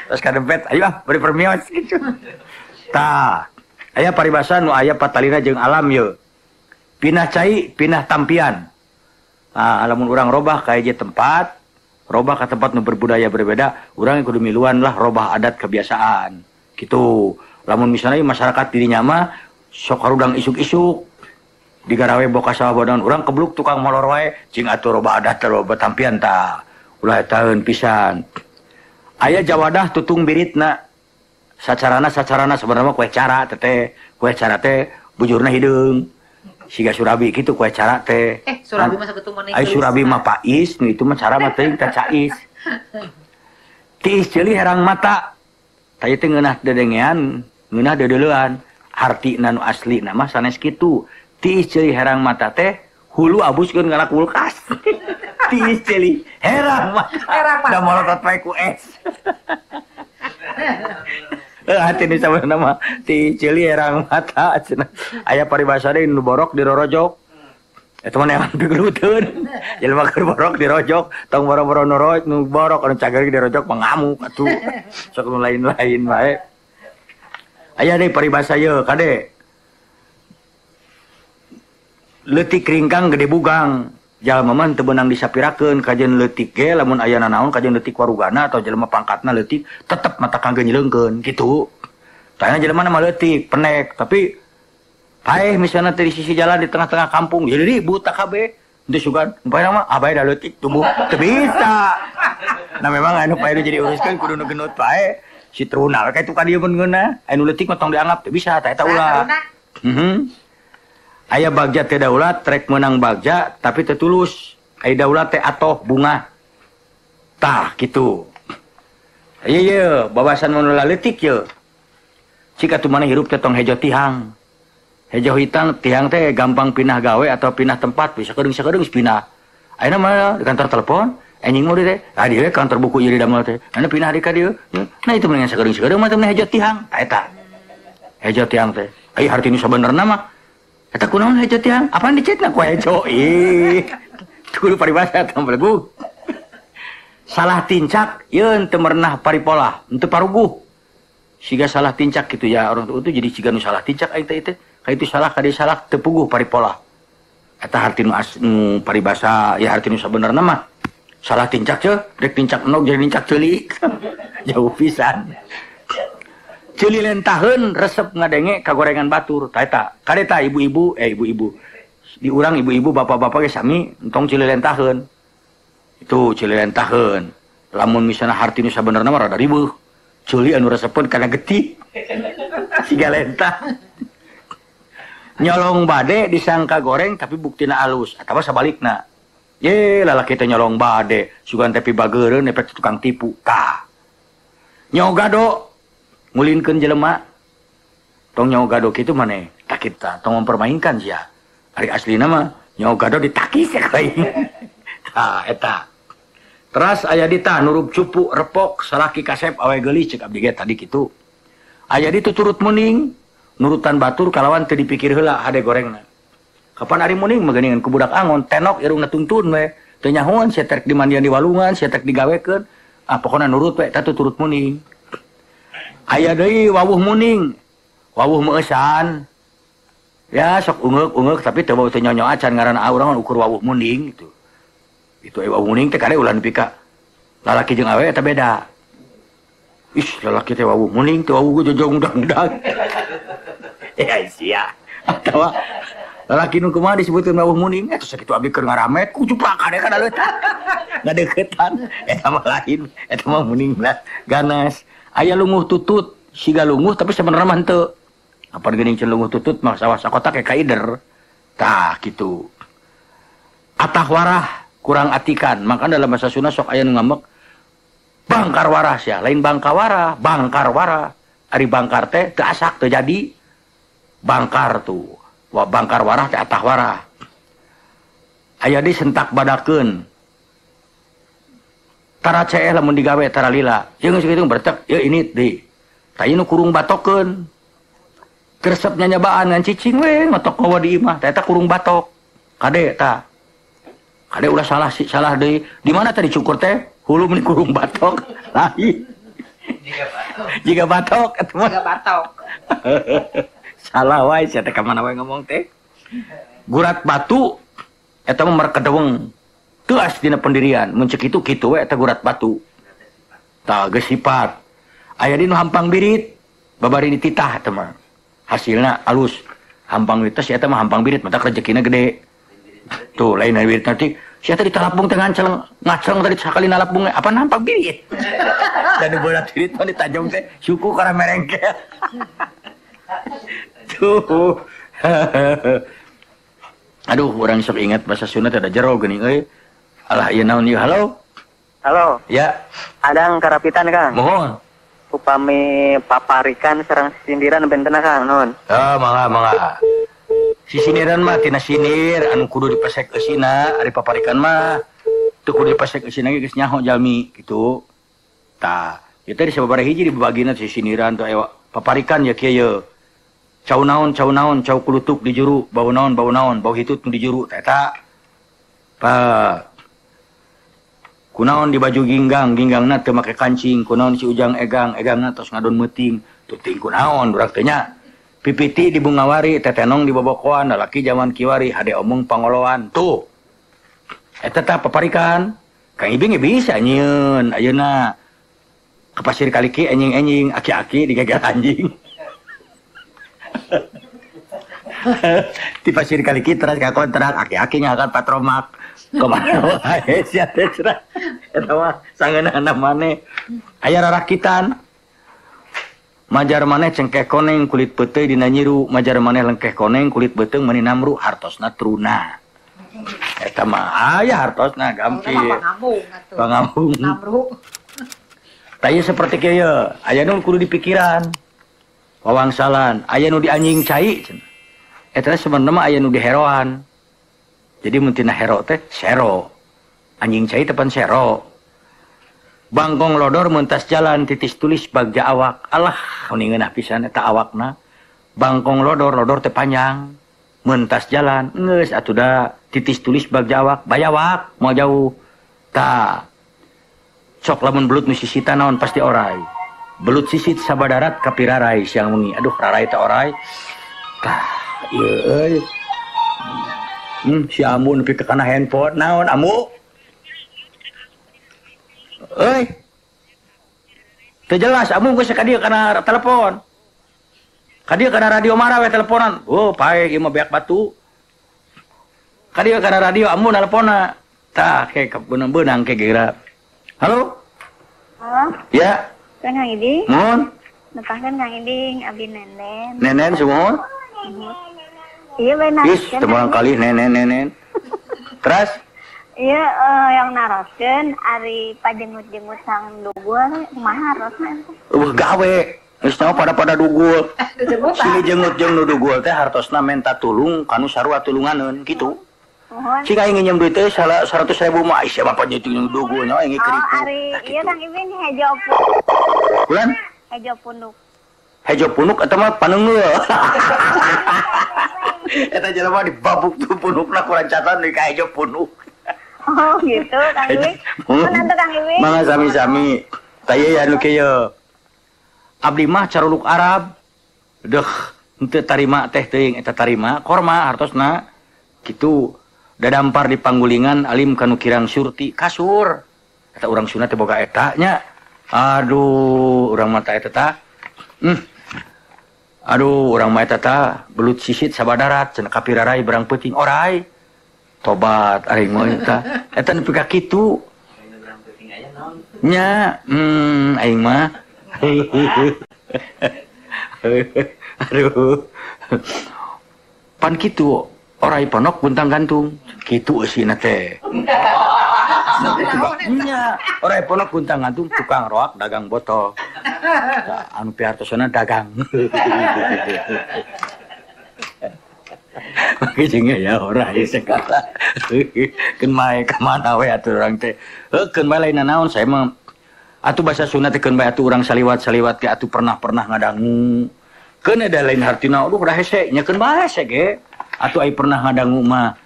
Terus kadempet, ayo ah bari permios kitu. Tah, aya paribasa nu aya patalina jeung alam ye. Pinah cai, pinah tampian. Ah, lamun urang robah ka hiji tempat, robah ka tempat nu berbudaya berbeda, urang kudu miluan lah robah adat kebiasaan. Gitu. Lamun misalnya masyarakat dirinya mah sok harudang isuk-isuk. Digarawe boka sawah bodan urang kebluk tukang molor wae cing atuh loba adat loba tampian ta. Ulah taeun pisan. Aya jawadah tutung biritna. Sacarana sebenarnya kue cara teteh, kue cara teh bujurna hideung. Siga surabi kitu kue cara teh. Surabi mah sakitu mah. Ai surabi mah pais, nu itu mah cara mah teuing teh cais. Tiis ceuli herang mata. Tah ieu teh ngeunah dedengean, ngeunah deudeulean. Hartina nu aslina mah sanes kitu. Tiis ceuli herang mata teh hulu abuskeun kana kulkas. Tiis ceuli herang mata. Da molotot wae ku es. Hati nu sabenerna mah tiis ceuli herang mata cenah. Aya paribasa deui nu borok dirorojok. Eta mah neangan pigeluteun. Jelema keur borok dirojok, tong boro-boro nu borok anu cager dirojok mah ngamuk atuh. Sok nu lain-lain wae. Aya deui paribasa ieu kade. Leutik ringkang gede bugang. Jalma mah teu beunang disapirakeun kajeun leutik ge lamun aya nanaon kajeun leutik warugana atau jelema pangkatna leutik tetep mata kangge nyeleungkeun kitu. Tah jelema mah leutik penek tapi paeh misalna teh di sisi jalan di tengah-tengah kampung jadi ribut tak kabeh. Henteu sugan paeh mah abae da leutik tubuh teu bisa. Nah memang anu paeh jadi uruskeun kudu nu genut paeh si truna we ka itu ka dieu mun ngeunah anu leutik mah tong dianggap teu bisa tah eta ulah. Aya bagja teh daulat trek menang bagja tapi teu tulus. Aya daulat teh atoh bunga. Tah kitu. Ieu ye babasan mun leutik ye. Cik atuh maneh hirup teh tong hejo tihang. Hejo hitang tihang teh gampang pindah gawe atau pindah tempat bisa kedeung-sakedeung pindah. Ayeuna mah di kantor telepon anjing mah teh. Ah dieu kantor buku ieu di damel teh. Anu pindah di ka dieu. Nah itu mendingan sakedeung-sakedeung mah teh hejo tihang. Tah eta. Hejo tihang teh. Ai harti nu sabenerna mah eta kunaon hejo tihang? Apaan dicetna ku hejo? Ih. Kudu paribasa teh belegu. Salah tincak yeun teu merenah paripolah, henteu paruguh. Siga salah tincak gitu ya orang tua itu jadi siga nu salah tincak aing teh teh. Ka itu salah ka dieu salah teu puguh paripolah. Eta harti nu paribasa ya harti nu sabenerna mah. Salah tincak ceu, rek tincak enog jadi nincak ceuli. Jauh pisan. Ceuli lentaheun resep ngadenge kagorengan batur. Tah eta, kade tah ibu-ibu, ibu-ibu. Di urang ibu-ibu bapak-bapak ge sami entong ceuli lentaheun. Itu ceuli lentaheun. Lamun misalna harti nu sabenerna mah rada ribeuh. Ceuli anu resepeun kana getih. Siga lentah. Nyolong bade disangka goreng tapi buktina alus atawa sabalikna. Ye lalaki teh nyolong bade, sugan teh pibageureun efek tukang tipu. Tah. Nyogado ngulinkeun jelema. Tong nyogado kitu maneh takit ta, tong mempermainkan sia. Ari aslina mah nyogado ditakis ya kai. Tah eta. Teras aya di tah nurub cupu repok salaki kasep awe geulis ceuk abdi ge tadi kitu. Aya di tuturut muning nurutan batur kalawan teu dipikir heula hade gorengna. Kapan ari muning mah geuningan ku budak angon tenok irungna tuntun we. Teu nyahoan sia terek dimandian di walungan sia terek digawekeun. Ah pokona nurut we eta tuturut muning. Aya deui wawuh muning. Wawuh meueusan. Ya sok ungeuk-ungeuk tapi teu bau teu nyonyo acan ngaranna urang ukur wawuh muning gitu. Itu wawuh muning teh kade ulah nepi ka lalaki jeung awewe eta beda. Ih lalaki teh wawuh muning teh wawuh jojong undang-undang. Ya sia. Atawa lalaki nu kumaha disebutkeun wawuh muning eta sakitu abdi keur ngaramet ku cuplak kade kana leutan. Ngadeukeutan eta mah lain, eta mah muning lah ganas. Aya lunguh tutut, siga lunguh tapi sebenarnya mah henteu. Apa geuning ceun lunguh tutut mah sawah sakotak kayak kaider. Tah kitu. Atah warah kurang atikan, maka dalam bahasa Sunda sok aya nu ngambek bangkar warah sia, lain bangka warah, bangkar warah. Ari bangkar teh teu asak teu jadi. Bangkar tuh. Wah bangkar warah teh atah warah. Aya di sentak badakeun. Tara ceeh lamun digawe tara lila. Ieu geus kitu bertek, ieu ini deui. Tah ieu nu kurung batokeun. Keresep nyanyabaan ngan cicing we ngotok kowa di imah. Tah eta kurung batok. Kade tah. Kade ulah salah sih, salah deui. Di mana tadi cukur teh? Hulu meni kurung batok. Lain. Jiga batok eta mah. Jiga batok. Salah wae sia teh ka mana wae ngomong teh. Gurat batu eta mah merkedeweng. Teuas dina pendirian, mun ceuk kitu kitu we eta gurat batu. Tah geus sifat. Aya di nu hampang birit, babari dititah eta mah. Hasilna alus. Hampang wites eta mah hampang birit mata rezekina gede. Tuh lain birit nanti si eta ditalapung teh ngaceleng tadi sakali nalapung apa hampang birit. Dan berat birit mah ditajong teh suku kana merengkel. Tuh. Aduh, urang sok ingat bahasa Sunda teh da jero geuning euy. Alah ieu naon ieu? Halo. Halo. Ya. Adang karapitan Kang. Mohon. Upami paparikan sareng sisindiran bentena Kang, nuhun. Oh, mangga mangga. Sisindiran mah tina sinir anu kudu dipesek eusina, ari paparikan mah teu kudu dipesek eusina ge geus nyaho jalmi kitu. Tah, ieu teh disababaraha hiji dibabagina sisindiran teh aya paparikan ya kieu ye. Cau naon, cau kulutuk di juru, bau naon, bau hitut di juru, eta. Pa. Kunaon di baju ginggang, ginggangna teu make kancing, kunaon si Ujang egang, egangna tos ngadon meuting, tuting kunaon urang teh nya. Pipiti di bungawari, tetenong di bobokoan, lalaki jaman kiwari, hade omong pangoloan, tuh. Eta tah paparikan. Kang Ibing ge bisa nyieun ayeuna. Ke Pasir Kaliki enjing-enjing, aki-aki digagal anjing. Di Pasir Kaliki teras ka kontrak aki-aki ngakan patromak kemana wae sia teh cerah eta mah sangeunahna maneh aya rarakitan majar maneh cengkeh koneng kulit peuteuy dina nyiru majar maneh lengkeh koneng kulit beuteung meuni namru hartosna truna eta mah aya hartosna gampil pangambung namru tah ieu saperti kieu aya nu kudu dipikiran wawangsalan aya nu di anjing cai cenah eta sebenarnya mah aya nu di heroan. Jadi mun tina hero teh sero. Anjing cai tepan sero. Bangkong lodor mentas jalan titis tulis bagja awak. Alah meni ngeunah pisan eta awakna. Bangkong lodor, lodor teh panjang. Mentas jalan geus atuh da titis tulis bagja awak, bayawak moal jauh. Tah. Sok lamun belut nu sisita naon pasti orai. Belut sisit sabadarat kapirarai siang wengi. Aduh rarai teh orai. Tah, ieu euy. Si Amu nepi ka kana handphone naon Amu? Euy. Teu jelas Amu geus ka dieu kana telepon. Ka dieu kana radio marah we teleponan. Oh, pae ieu mah beak batu. Ka dieu kana radio Amu nelponna. Tah, ke beunang-beunang ke geura. Halo? Halo. Ya. Kang Ibing. Mohon. Nepangkeun Kang Ibing, abdi Nenen. Nenen sumuhun? Iya benar. Ih, temuan kali nenen. Terus? Iya, yang naroskeun ari pajengut-jengut sang dugul kumaha hartosna eta? Eueuh gawe. Geus nyaho pada-pada dugul. Sini jengut jeung nu dugul teh hartosna menta tulung kanu sarua tulunganeun kitu. Cik aing nginjem duit teh 100.000 mah ai siapa jeung dugul nya aing keripu. Oh, ari ieu Kang Ibing hejo. Bulan? Hejo punuk. Hejo punuk eta mah paneunggeul. Eta jelema dibabuk tuh punukna kurancatan deui ka hejo punuk. Oh gitu Kang Ibing. Mun atuh Kang Ibing. Mangga sami-sami. Tah ieu anu kieu. Abdi mah caruluk Arab. Deuh henteu tarima teh teuing eta tarima korma hartosna. Kitu dadampar di panggulingan alim kanu kirang surti kasur. Eta urang Sunda teh boga eta nya. Aduh, urang mah ta eta tah. Aduh, urang mah eta tah belut sisit sabadarat cenah kapirarai berang peuting orai. Tobat ari mah eta. Eta nepi ka kitu. Nya, aing mah. Aduh. Pan kitu orai ponok buntang gantung. Kitu eusina teh. Nya, orai ponok buntang gantung tukang roak dagang botol. Anu pihartosna dagang. Maki jeung ya orai sekala. Keun mae ka mana we atuh urang teh. Heuh keun bae lain naon saya mah atuh bahasa Sunda teh keun bae atuh urang saliwat-saliwat ge atuh pernah-pernah ngadangu. Keun ada lain hartina aduh udah hese nya keun bae hese ge. Atuh ai pernah ngadangu mah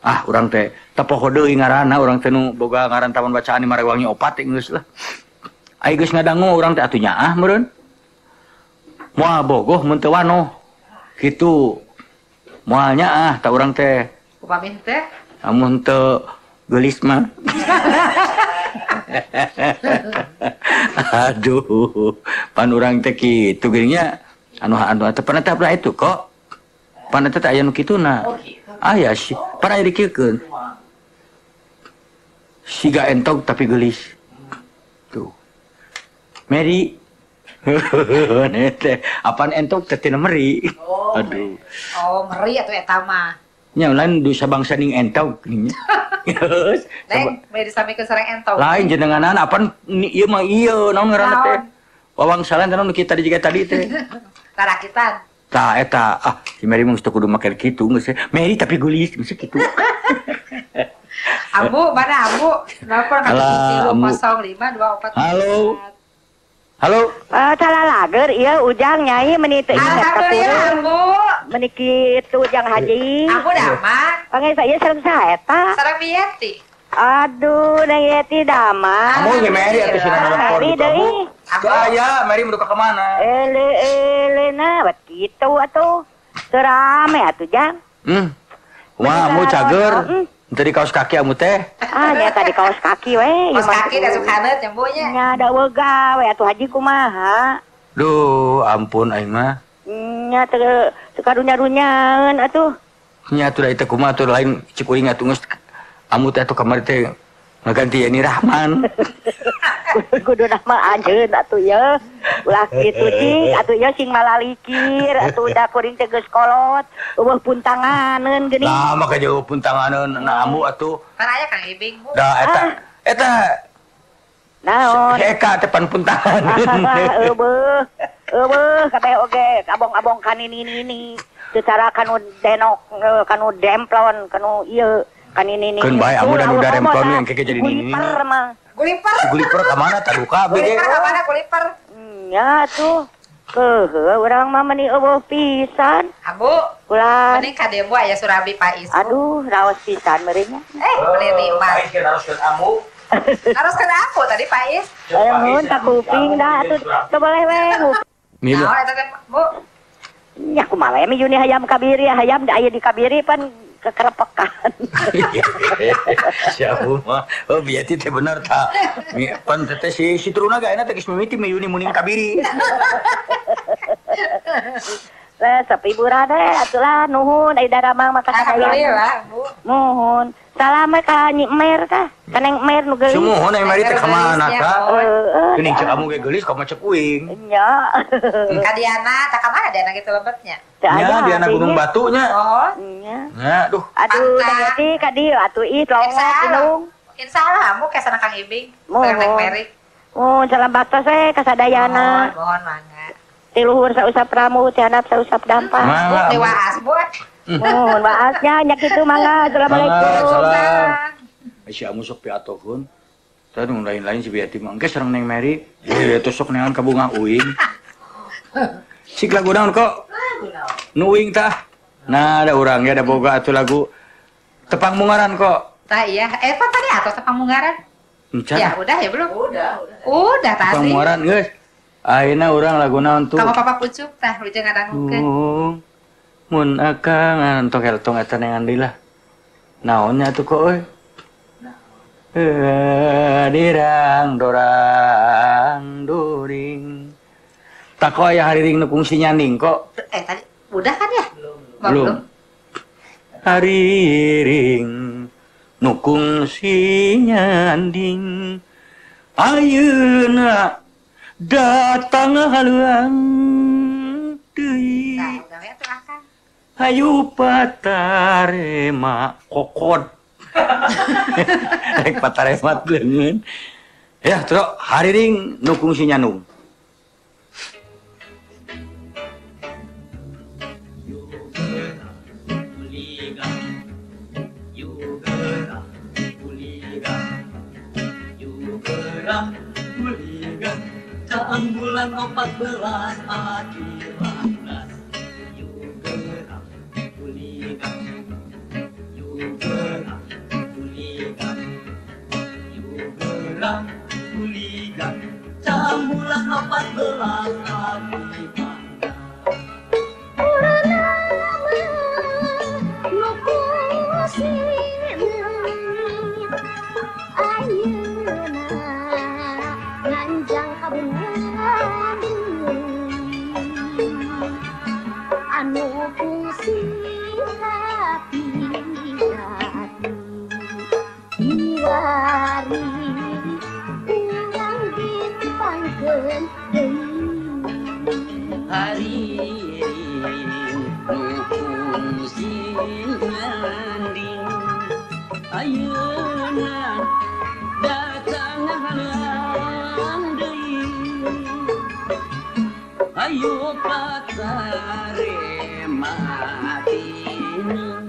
ah urang teh tepoho deui ngaranna urang teh nu boga ngaran taman bacaan di Marewangi opat geus lah. Ai geus ngadangu urang teh atuh nyaah meureun. Moal bogoh mun teu wanoh. Kitu. Moal nyaah tah urang teh. Upami teh? Amun teu geulis mah. Aduh, pan urang teh kitu geuning nya anu anu teh pernah teh itu kok. Pan eta teh aya nu kituna. Aya sih, pan aya dikieukeun. Siga entog tapi geulis. Tuh. Meri. Teh apaan entog teh tina meri. Aduh. Oh, meri atuh eta mah. Nya lain dosa bangsa ning entog nya. Neng, meri disamikeun sareng entog. Lain jenenganan apaan ieu mah ieu naon ngaranna teh. Wawangsalan teh nu kita di jiga tadi teh. Tarakitan. Tah eta ah si Meri mah geus teu kudu make kitu geus. Meri tapi geulis geus kitu. Ambu mana Ambu? Nelpon ka 0524. Halo. Halo. Salah lager ieu Ujang Nyai meuni teu inget ka Alhamdulillah Ambu. Meuni kitu Ujang Haji. Ambu damang. Panggil saya sareng saha eta? Sareng Yeti. Aduh, Neng Yeti damang. Ambu ge Meri atuh cenah nelpon gitu Ambu. Teu aya, Meri mun ka mana? Ele ele na bat kitu atuh. Teu rame atuh Jang. Wah, Ambu cager. Teu di kaos kaki amu teh. Ah, nya tadi kaos kaki we. Kaos kaki da sukaneut nya Bu nya. Nya da wega we atuh Haji kumaha. Duh, ampun aing mah. Nya teu karunya-runyaeun atuh. Nya atuh da ieu teh kumaha atuh lain cik uing atuh geus amu teh atuh kamari teh ngaganti Yeni Rahman. Kudu nama anjeun atuh ye. Ulah kitu cing atuh ye sing malalikir atuh da kuring teh geus kolot eueuh puntanganeun geuning. Nah, maka jauh puntanganeun na amu atuh. Kan aya Kang Ibing Bu. Da eta eta naon? Eka teh pan puntanganeun. Eueuh. Eueuh kabeh oge abong-abong kanini-nini. Secara kanu denok kanu demplon kanu ieu kanini-nini. Keun bae amu dan udah demplon yang keke jadi nini. Guliper mah. Guliper. Guliper ka mana tah duka abdi ge. Guliper ka mana guliper? Nya tuh. Keuheuh urang mah meuni eueuh pisan. Ambu. Ulah. Mending ka dieu aya surabi Pais. Aduh, raos pisan meureun nya. Beli nikmat. Pais ge naroskeun ambu. Naroskeun ambu tadi Pais. Mun tak kuping dah atuh teu boleh we. Naon eta teh, Bu? Nya kumaha we Yuni hayam kabiri, hayam da aya di kabiri pan kekerepekan. Siapa mah? Oh, biati teh bener ta. Pan teh si Truna ge ayeuna teh geus mimiti Yuni muning kabiri. Lah sapi burane atulah nuhun ai daramang maka alhamdulillah Bu. Nuhun. Salam ka Nyi Mer tah. Ka Neng Mer nu geulis. Sumuhun ai Meri teh ka mana ka? Geuning cek amu ge geulis ka cek uing. Nya. Ka Diana, tah ka mana Diana kitu lebetnya? Nya Diana Gunung Batu nya. Oh. Nya. Nya duh. Aduh, Neng ka dieu atuh ih longok gunung. Insyaallah amu ka sana Kang Ibing. Sareng Neng Meri. Oh, salam baktos we ka sadayana. Mohon mangga. Ti luhur sausap ramu, ti handap sausap dampa. Bu, di waas, Bu. Mohon waasnya nya kitu mangga. Assalamualaikum. Salam. Si amu sok piatohkeun. Tah nu lain-lain si Biati mah engke sareng Neng Meri. Ieu teh sok neangan ka bunga uing. Sik lagu naon kok? Nu uing tah. Nah, ada urang ya ada boga atuh lagu Tepang Mungaran kok. Tah iya, pan tadi atos Tepang Mungaran. Ya udah ya belum? Udah. Udah tadi. Tepang Mungaran geus. Ayeuna urang lagu naon tuh? Kamu papa pucuk tah lu jeung ngadangukeun. Mun akang tong tong eta neangan deui lah. Naonnya tuh kok euy? Dirang dorang during. Tako aya hariring nu kungsi nyanding kok. Tadi udah kan ya? Belum. Hariring nu kungsi nyanding. Ayeuna datang haluang deui. Hayu patarema kokod. Rek patarema leungeun. Ya, terus hariring nu kungsi nyandung. Bulan 14 akhir 18. Yugerang kuligang, yugerang kuligang, yugerang kuligang. Bulan 14 akhir 18. Ayeuna nganjang kabungan. Ayeuna datang halang deui ayo patarema atina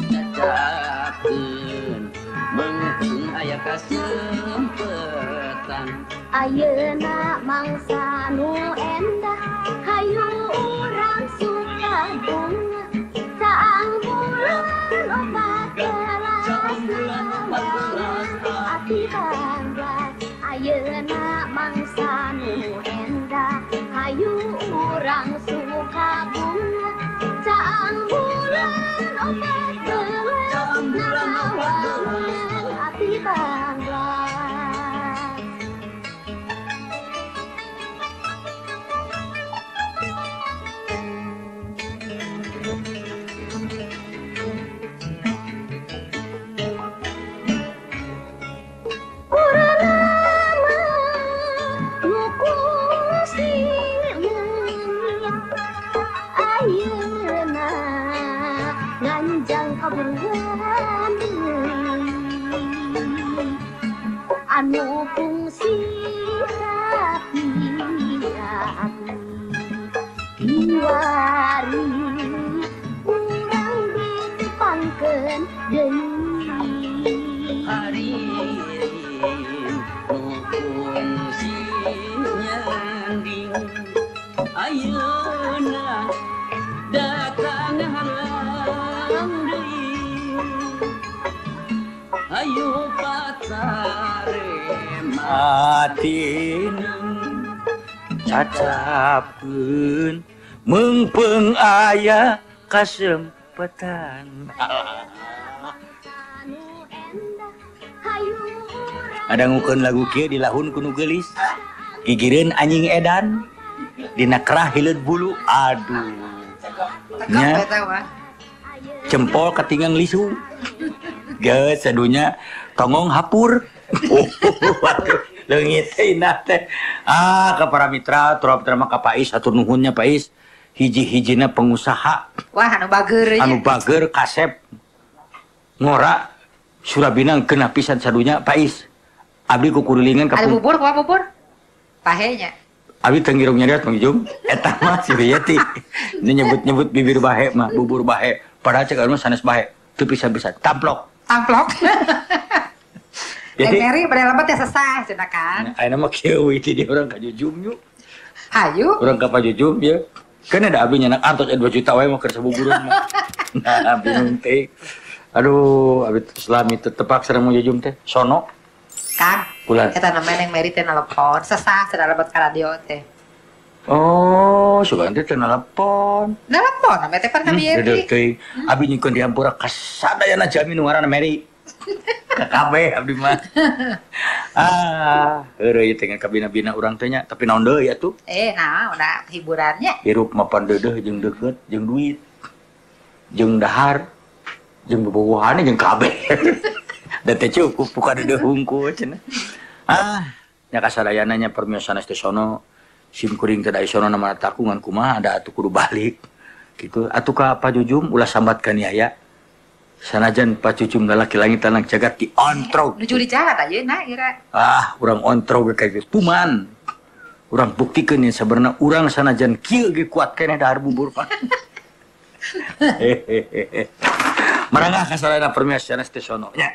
cacakeun beungkeung aya kasempetan ayeuna mangsa nu endah hayu urang suka bunga saang bulan opat belas ati bangga ayeuna mangsa nu endah hayu urang suka bunga saang bulan opat belas narawangan ati bangga. Anu fungsi hati kiwari urang ditepangkeun deui ari nu fungsi nyanding ayeuna datang halang deui ayo atina cacapkeun meungpeung aya kasempetan. Adangukeun lagu kieu dilahun ku nu geulis gigireun anjing edan dina kerah hileud bulu aduh nya jempol katinggang lisu geus sadunya tongong hapur. Oh, waduh, leungit teh indah teh. Ah, ka para mitra, terutama ka Pais, hatur nuhunnya Pais. Hiji-hijina pengusaha. Wah, anu bager nya. Anu bager kasep. Ngora Surabinang kena pisan sadunya Pais. Abdi kukurilingan ka. Ada bubur, kumaha bubur? Pahenya. Abdi teu ngirung nyarios Mang Ijum. Eta mah si Yeti. Nyebut-nyebut bibir bahe mah, bubur bahe. Padahal cek anu sanes bahe. Teu pisan-pisan. Tamplok. Tamplok. Jadi Mary pada lambat ya sesah cenah kan. Ayeuna mah kieu we di urang ka Jujum yuk. Hayu. Urang ka Pajujum ya. Kan ada abdi nyanak artos 2 juta wae mah keur sabubureun mah. Nah, bingung teh. Aduh, abdi selami teu tepak sareng Mang Jujum teh. Sono. Kang. Bulan. Eta namanya Neng Mary teh nelpon, sesah cenah lambat ka radio teh. Oh, sugan teh teu nelpon. Nelpon ame teh pan ka Mary. Teuing. Abdi nyikeun diampura ka sadayana jalmi nu ngaranna Mary. Kabeh abdi mah. Ah, heureuy teh kabina-bina urang teh nya, tapi naon deui atuh? Nah, udah hiburannya. Hirup mapan deudeuh jeung deukeut, jeung duit. Jeung dahar, jeung bobogohan jeung kabeh. Da teh cukup buka deudeuh hungkul cenah. Ah, nya kasadayana nya permiosan teh sono sim kuring teh da sono nama takungan kumaha da atuh kudu balik. Kitu atuh ka Pajujum ulah sambat ka niaya. Sanajan Pajujum lalaki langit tanang jagat di ontrog. Nuju di jagat ayeuna ira. Ah, urang ontrog ge kitu tuman. Urang buktikeun nya sabenerna urang sanajan kieu ge kuat keneh dahar bubur pan. Hehehe. Marangah kasadayana permios sanes teh sono nya.